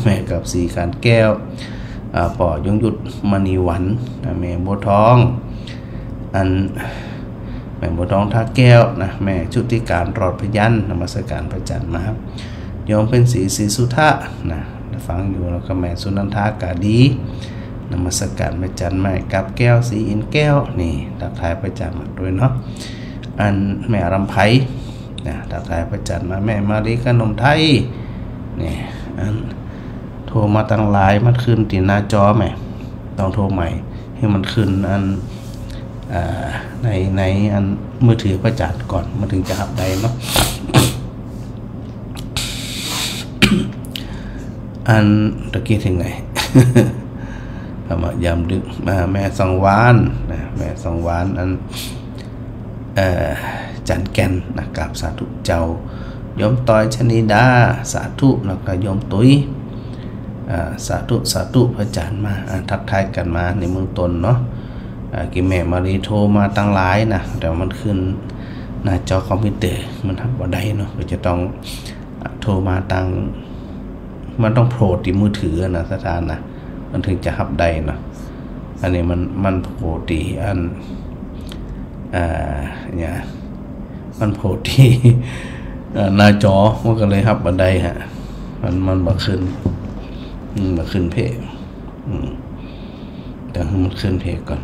แม่กาบสี ก๋านแก้ว อ่า ป้อ ยงยุทธ มณีวรรณ นะ แม่บัวทอง อัน แม่บัวทอง ท่าแก้วนะ แม่ชุติการ รอดพยัญชนะ นมัสก๋านพระอาจ๋ารย์มา โยมเพ็ญศรี ศรีสุทธะนะ ฟังอยู่ แล้วก็แม่สุนันทา กาดี นมัสก๋านพระอาจ๋ารย์ แม่กาบแก้ว ศรีอินทร์แก้ว นี่ ทักทายพระอาจ๋ารย์มาด้วยเนาะ อันแม่รำไพนะ ทักทายพระอาจ๋ารย์มา แม่มาลี ขนมไทย นี่ อัน โทรมาตังหลาย มันขึ้นตี้หน้าจอแม่ ต้องโทรใหม่ หื้อมันขึ้นอัน อ่า ใน ในอันมือถือพระอาจ๋ารย์ก่อน มันถึงจะฮับได้เนาะ อันตะกี้เถิงไหน ธรรมะยามดึก มา แม่สังวาลนะ แม่สังวาล อัน เอ่อ จันทน์แก่นนะ กราบสาธุเจ้า โยมตอย ชนิดา สาธุ แล้วก็โยมตุ้ย อ่า สาธุ สาธุ พระอาจ๋ารย์มา อ่า ทักทายกั๋นมาในเบื้องต้นเนาะ อ่า กี้แม่มาลีโทรมาตังหลายนะ แต่มันขึ้นหน้าจอคอมพิวเตอร์ มันฮับบ่ได้เนาะ ก็จะต้อง อ่า โทรมาตัง มันต้องโผล่ตี้มือถือนะ ศรัทธานะ มันถึงจะฮับได้เนาะ อันนี้มัน มันโผล่ตี้อัน อ่า เนี่ย มันโผล่ตี้ เอ่อ หน้าจอ มันก็เลยฮับบ่ได้ฮะ มัน มันบ่ขึ้น อืม บ่ขึ้นเพจ อืม เดี๋ยวหื้อมันขึ้นเพจก่อน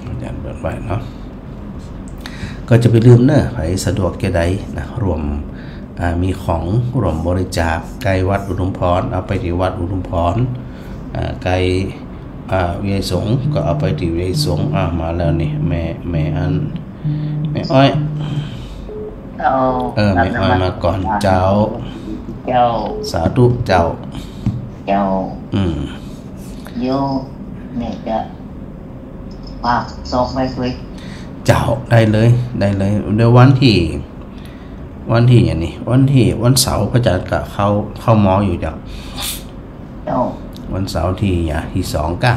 อาจ๋ารย์เปิดไว้เนาะ ก็จะบ่าลืมเนาะ ใผสะดวกจะใดนะ ร่วม อ่า มีของร่วมบริจาค ใก้วัดอุทุมพร เอาไปตี้วัดอุทุมพร อ่า ใก้ อ่า วิทยาสงฆ์ก็เอาไปตี้วิทยาสงฆ์ อ่า มาแล้วนี่ แม่ แม่อัน แม่อ้อย เจ้า เออ แม่อ้อยมาก่อน เจ้า เจ้า สาธุเจ้า เจ้า อืม เดี๋ยวแม่จะฝากซองไปด้วย เจ้า ได้เลย ได้เลย เดี๋ยววันตี้ วันตี้อันนี้ วันตี้ วันเสาร์พระอาจ๋ารย์ก็เข้า เข้ามออยู่เจ้า เจ้า วันเสาร์ตี้ อ่า ตี้สองก้า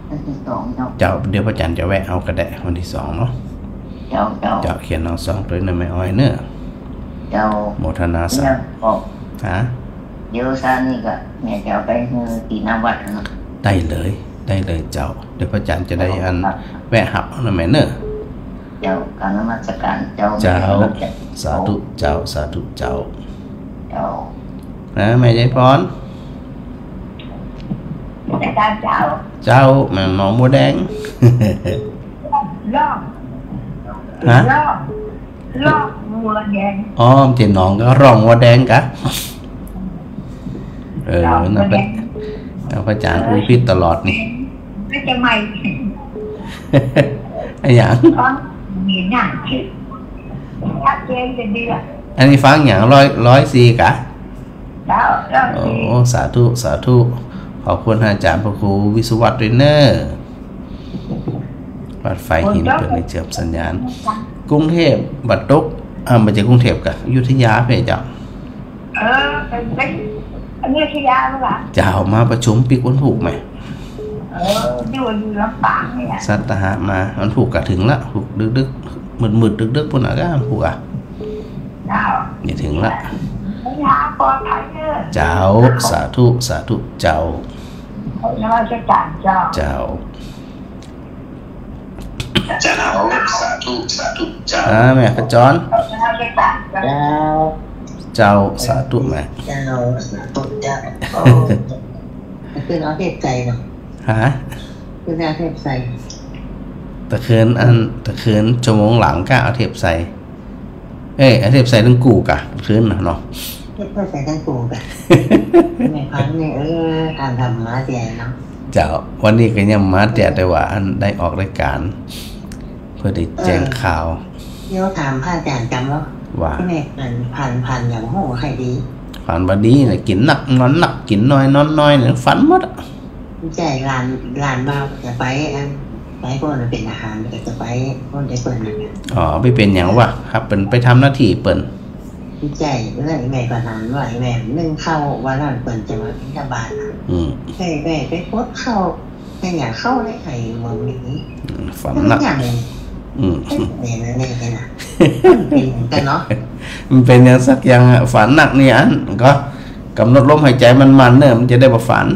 วันตี้สองเจ้า เจ้า เดี๋ยวพระอาจ๋ารย์จะแวะเอาก็ได้ วันตี้สองเนาะ เจ้า เจ้า เจ้า เขียนเอาซองตวยนะแม่อ้อยเนาะ เจ้า โมทนาสาธุ เนี่ย ฮะ เดี๋ยวซะนี่ก็แม่จะเอาไปหื้อตี้หน้าวัดเนาะ ได้เลย ได้เลยเจ้า เดี๋ยวพระอาจ๋ารย์จะได้อัน เจ้า แวะฮับเอานะแม่เนาะ เจ้า กราบนมัสก๋านเจ้า เจ้า แม่ สาธุเจ้า สาธุเจ้า เจ้า นะแม่ยายพร อาจ๋ารย์เจ้า เจ้า แม่หนองบัวแดง ร่อง ฮะ ร่อง ร่องบัวแดง อ๋อ ตี้หนองก็ร่องบัวแดงกะ เออ ร่องบัวแดง นะ พระ พระอาจ๋ารย์อู้ผิดตลอดนี่ ไม่จะใหม่ อะหยัง ฟังมีหน้าที่ชัดเจนจะดีอะ อันนี้ฟังหยัง ร้อย ร้อยสี่กะ เจ้า เจ้า โอ้ สี่ สาธุ สาธุ ขอบคุณอาจ๋ารย์พระครูวิศวัตรด้วยเนาะ วัดฝายหินเปิ้นได้เจื้อมสัญญาณ กรุงเทพฯบ่ตก อ่า บ่ใจ้กรุงเทพฯกะ อยุธยาเพ่นเจ้า เออ เป็น เป็นอยุธยาหรือเปล่า เจ้า มาประชุมปิ๊กวันพูกแหม เออ อยู่ อยู่ลำปางเนี่ย สัตหะมา วันพูกกะเถิงละ พูกดึกๆ มืดๆ ดึกๆ ปู้นน่ะกะ วันพูกอะ เจ้า จะเถิงละ เดินทางปลอดภัยเด้อ เจ้า สาธุ สาธุ เจ้า นมัสก๋านเจ้า เจ้า เจ้า สาธุ สาธุ เจ้า อ่า แม่ขจร นมัสก๋านเจ้า เจ้า สาธุแม่ เจ้า สาธุเจ้า โอ้ ขึ้นเอาเทปใส่เนาะ ฮะ ขึ้นเอาเทปใส่ ตะเคินอัน ตะเคินชั่วโมงหลังกะเอาเทปใส่ เอ้ย เอาเทปใส่ตึงกู้กะ ตะเคินน่ะเนาะ เทปใส่ตึงกู้กะ แม่พันนี่ เออ ต๋ามธรรมะเตี้ยเนาะ เจ้า วันนี้ก็ยังมาเตี้ย แต่ว่าอันได้ออกรายก๋าน เปื้อได้แจ้งข่าว เออ เดี๋ยวถามพระอาจ๋ารย์จำเนาะ ว่า แม่ฝัน ฝัน ฝันอย่างโห ใครดี ฝันบ่ดีน่ะ กิ๋นนัก นอนนัก กิ๋นน้อย นอนน้อยเนี่ย ฝันหมดอะ ใจ้ หลาน หลานบ่าวจะไป อัน ไปโป้นเป๋นทหาร ก็จะไปโป้นได้เปิ้นนั่นน่ะ อ๋อ ไปเป๋นหยังวะ ครับ เปิ้นไปทำหน้าตี้เปิ้น ใจ้ แล้วแม่ก็ถามว่า แม่นึ่งข้าว วันนั้นเปิ้นจะมาบิณฑบาต อืม แม่ แม่ไปปดข้าว แม่อยากเข้าได้ไข่หมดนี้ อืม ฝันหนัก อย่าง อืม แม่นั่นเองนะ เป๋นเหมือนกั๋นเนาะ มันเป๋นหยังสักอย่างอะ ฝันหนักนี่อัน ก็ก๋ำหนดลมหายใจ๋มั่นๆ เน่อ มันจะได้บ่ฝัน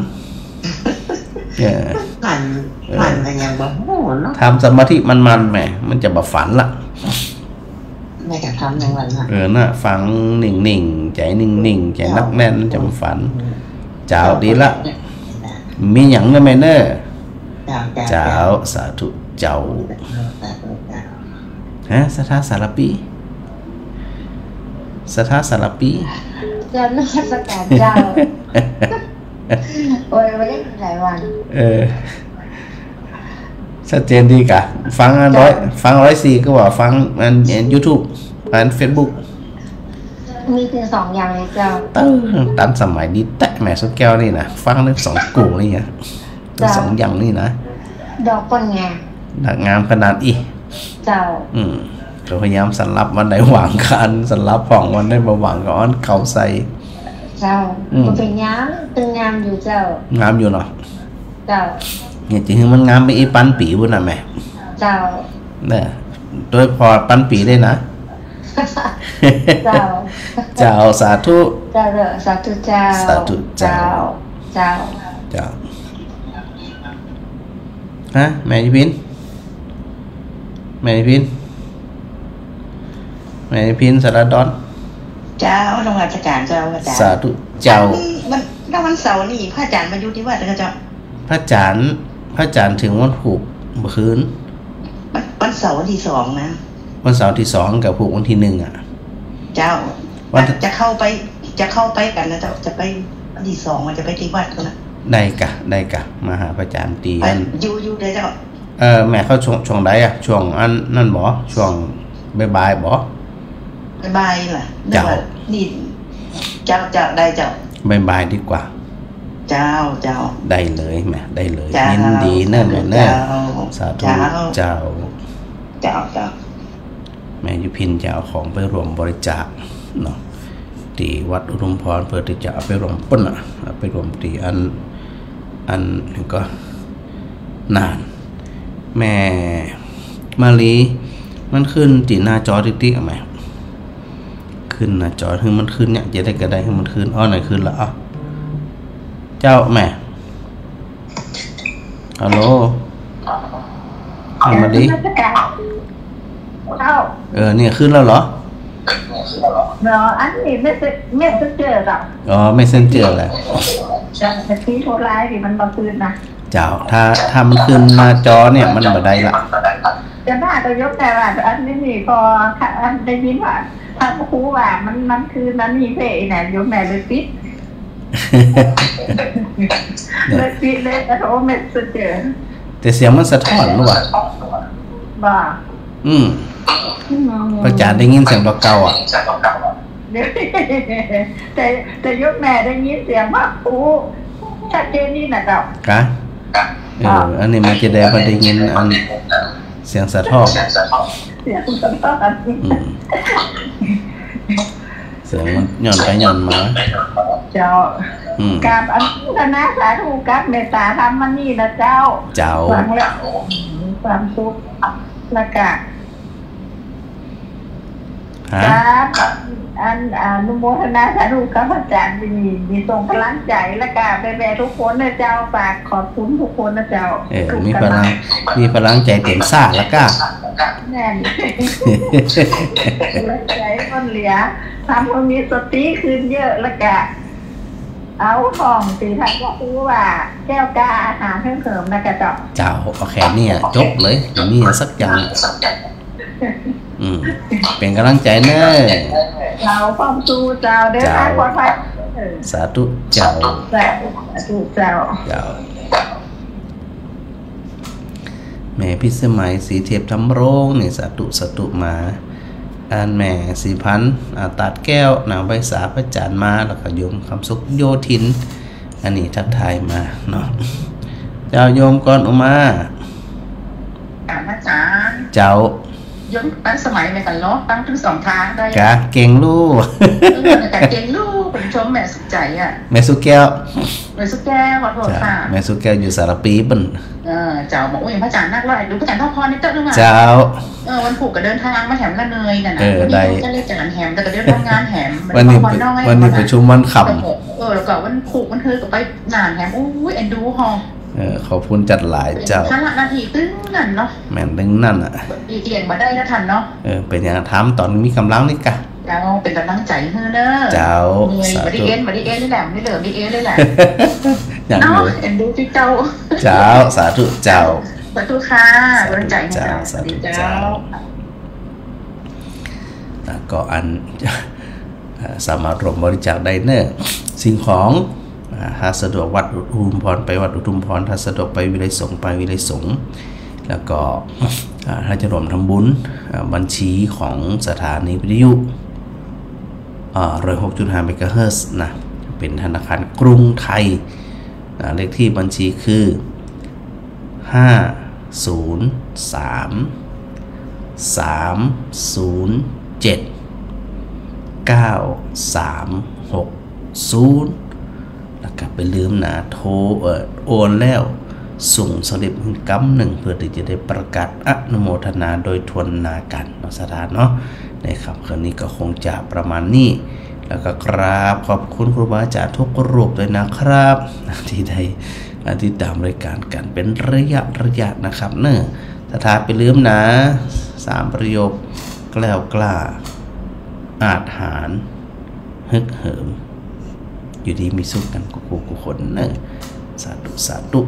เออ ฝัน เออ ฝันก็ยังบ่ฮู้เนาะ ทำสมาธิมั่นๆ แหม มันจะบ่ฝันละ แม่ก็ทำหนึ่งวันน่ะ เออ น่ะ ฟังนิ่งๆ ใจ๋นิ่งๆ ใจ๋หนักแน่น จะบ่ฝัน อืม เจ้า ดีละ มีหยังเน่อแม่เน่อ เจ้า เจ้า เจ้า เจ้า สาธุเจ้า สาธุเจ้า ฮะ ศรัทธาสารปี ศรัทธาสารปี เจ้านมัสก๋านเจ้า โอ้ย บ่ได้หลายวัน เออ ชัดเจนดีก่ะ ฟังอัน เจ้า ร้อย ฟังร้อยสี่ ก็ว่าฟังอัน อันยูทูบ อันเฟซบุ๊ก มีเถิงสองอย่างเลยเจ้า เออ ตันสมัยดีแต๊แหม สุดแก้วนี่นะ ฟังได้สองกู่นี่นะ เจ้า สองอย่างนี่นะ ดอกเปิ้นงาม ดอกงามขนาดอี้ เจ้า อืม ก็พยายามสำหรับวันใดว่างก็อั้น สำหรับพ่องวันใดบ่ว่างก็อั้นเข้าใส่ เจ้า อืม บ่เป๋นหยัง ตึงงามอยู่เจ้า งามอยู่เนาะ เจ้า เนี่ย จะหื้อมันงามไปอีกปันปี๋ปู้นน่ะแม่ เจ้า เนี่ย โดยพอปันปี๋ได้นะ เจ้า เจ้า สาธุ เจ้าเด้อ สาธุเจ้า สาธุเจ้า เจ้า เจ้า เจ้า ฮะ แม่ยุพิน แม่ยุพิน แม่ยุพิน สารดอน เจ้า นมัสก๋านเจ้า อาจ๋ารย์ สาธุเจ้า อันนี้มัน ถ้าวันเสาร์นี่พระอาจ๋ารย์มาอยู่ตี้วัดเหรอเจ้า พระอาจ๋ารย์ พระอาจ๋ารย์เถิงวันผูกเมื่อคืน วัน วันเสาร์วันตี้สองนะ วันเสาร์ตี้สองกับผูกวันตี้หนึ่งอะ เจ้า วัน จะ จะเข้าไป จะเข้าไปกั๋นนะเจ้า จะไปวันตี้สอง ว่าจะไปตี้วัดกั๋นนะ ได้ก่ะ ได้ก่ะ มาหาพระอาจ๋ารย์ตี้ ไป อัน อยู่ อยู่เด้อเจ้า เออ แม่เข้าช่วง ช่วงใดอะ ช่วงอันนั้นบ่ ช่วงบ่ายๆ บ่ บ่ายๆ ล่ะ เจ้า นี่ เจ้า เจ้า ได้เจ้า บ่ายๆ ดีกว่า เจ้า เจ้า ได้เลยแม่ ได้เลย เจ้า ยินดีเน่อแม่เน่อ สาธุเจ้า สาธุเจ้า เจ้า เจ้า แม่ยุพินจะเอาของไปร่วมบริจาคเนาะ ตี้วัดอุทุมพร เปื้อตี้จะเอาไปร่วมปุ้นน่ะ เอาไปร่วมตี้อัน อันนี้ก็ นาน แม่มาลี มันขึ้นตี้หน้าจอติ๊กๆ อะแม่ ขึ้นหน้าจอ หื้อมันขึ้นเนี่ย จะได้ก็ได้ หื้อมันขึ้น อ้อ ไหนขึ้นละ อ้าว เจ้าแม่ ฮัลโหล แม่มาลี นมัสก๋านเจ้า เออ เนี่ยขึ้นแล้วเหรอ เนาะ อันนี้เมสเซ เมสเซนเจอร์เจ้า อ๋อ เมสเซนเจอร์แหละ เจ้า แต่ตี้โทรไลน์นี่มันบ่ขึ้นนะ เจ้า ถ้า ถ้ามันขึ้นหน้าจอเนี่ย มันบ่ได้ละ จะว่าแต่โยมแม่ว่า อันนี้นี่พอ ถ้า อันได้ยินว่า พระครูว่ามัน มันขึ้นอันนี้เพ่นะ โยมแม่เลยปิด เนี่ย เลยปิดเลย แต่โทรเมสเซนเจอร์ แต่เสียงมันสะท้อนหรือวะ บ่ อืม อืม พระอาจ๋ารย์ได้ยินเสียงบ่าเก่าอะ แต่ แต่โยมแม่ได้ยินเสียงพระครูชัดเจนนี่นะเจ้า กะ เออ อันนี้มันจะได้บ่ได้ยินอันเสียงสะท้อน เสียงสะท้อน อืม เสียงมันหย่อนไปหย่อนมา เจ้า อืม กราบอนุโมทนาสาธุกับเมตตาธรรมมื้อนี้นะเจ้า เจ้า ฟังแล้วมีความสุข แล้วก็ ฮะ ครับ อัน อนุโมทนาสาธุกับพระอาจ๋ารย์ตี้มีส่งกำลังใจ๋ แล้วก็แม่ๆ ทุกคนนะเจ้า ฝากขอบคุณทุกคนนะเจ้า เออ ทุก มีพลัง กำลัง มีพลังใจ๋เต๋มซ่าแล้วก็ แม่น กำลังใจ๋มันเหลือ ทำให้มีสติขึ้นเยอะ แล้วก็เอาท่องตี้ท่านพระครูว่า แก้วกาอาหารเครื่องเหิมนะกะเจ้า เจ้า โอเค เนี่ย จบเลย บ่มีสักอย่าง อืม เป๋นกำลังใจ๋เน่อ เจ้า พร้อมสู้เจ้า เดินทาง เจ้า ปลอดภัย เออ สาธุเจ้า สาธุ สาธุเจ้า เจ้า แม่พิสมัย ศรีเทพธรรมรงค์นี่ สาธุ สาธุมา อันแม่ศรีพันธ์ อ่า ตาดแก้ว นางใบสา พระอาจ๋ารย์มา แล้วก็โยมคำสุข โยธิน อันนี้ทักทายมาเนาะ เจ้าโยมกรอุมา จ๋า พระอาจ๋ารย์ เจ้า โยมตันสมัยเหมือนกั๋นเหรอ ฟังตึงสองตางได้ กะเก่งลู่ เออ กะเก่งลู่ ผมชมแม่สุขใจ๋อะ แม่สุขแก้ว แม่สุขแก้ว ขอโทษค่ะ เจ้า แม่สุขแก้วอยู่สารภีเปิ้น เออ เจ้า บอก โอ้ย พระอาจ๋ารย์นักร้อย ดูพระอาจ๋ารย์ทอดพรนี่เต๊อะนึงอะ เจ้า เออ วันพูกก็เดินตางมาแหมละเนยนั่นน่ะ เออ วันนี้ ได้ ก็เลยจ๋ารย์แหม แล้วก็เดินทางงานแหม วันนี้ วันนี้ วันนี้ประชุมวันค่ำ เออ แล้วก็วันพูกวันเฮือก็ไปนานแหม โอ้ย เอ็นดูฮอ เออ ขอบคุณจัดหลายเจ้า ภาระหน้าตี้ตึงนั้นเนาะ แม่นตึงนั้นอะ อีกเลี่ยงบ่ได้นะท่านเนาะ เออ เป๋นอย่างถามต๋อนมีก๋ำลังนี่กะ เจ้า เป๋นก๋ำลังใจ๋หื้อเน้อ เจ้า เมื่อย สาธุ บ่ได้เอน บ่ได้เอนนี่แหละ บ่ได้เหลือ บ่ได้เอนเลยแหละ อย่าง เนาะ เดียว เอ็นดูตี้เจ้า เจ้า สาธุเจ้า สาธุค่ะ สาธุเจ้า ก๋ำลังใจ๋หื้อเจ้า สาธุเจ้า สวัสดีเจ้า อ่ะ ก็อัน อ่า สามารถร่วมบริจาคได้เน้อ สิ่งของ อ่า ถ้าสะดวกวัดอุทุมพร ไปวัดอุทุมพร ถ้าสะดวกไปวิไลสงฆ์ ไปวิไลสงฆ์ แล้วก็ อ่า ถ้าจะร่วมทำบุญ อ่า บัญชีของสถานีวิทยุ อ่า ร้อยหกจุดห้า เมกะเฮิรตซ์นะ เป๋นธนาคารกรุงไทย อ่า เลขตี้บัญชีคือ ห้า ศูนย์ สาม สาม ศูนย์ เจ็ด เก้า สาม หก ศูนย์ แล้วก็บ่าลืมนะ โทร เอ่อ โอนแล้วส่งสลิปก๋ำนึ่ง เปื้อตี้จะได้ประกาศอนุโมทนาโดยถ้วนหน้ากั๋นเนาะ ศรัทธาเนาะ ในค่ำคืนนี้ก็คงจะประมาณนี้ แล้วก็กราบขอบคุณครูบาอาจ๋ารย์ทุกรูปด้วยนะครับ ตี้ได้ อ่า ติดต๋ามรายก๋านกั๋นเป๋นระยะระยะนะครับเน้อ ศรัทธาบ่าลืมนะ สามประโยค แกล้วกล้า อาจหาญ ฮึกเหิม อยู่ดีมีสุขกั๋นกู้ๆคนเน้อ สาธุ สาธุ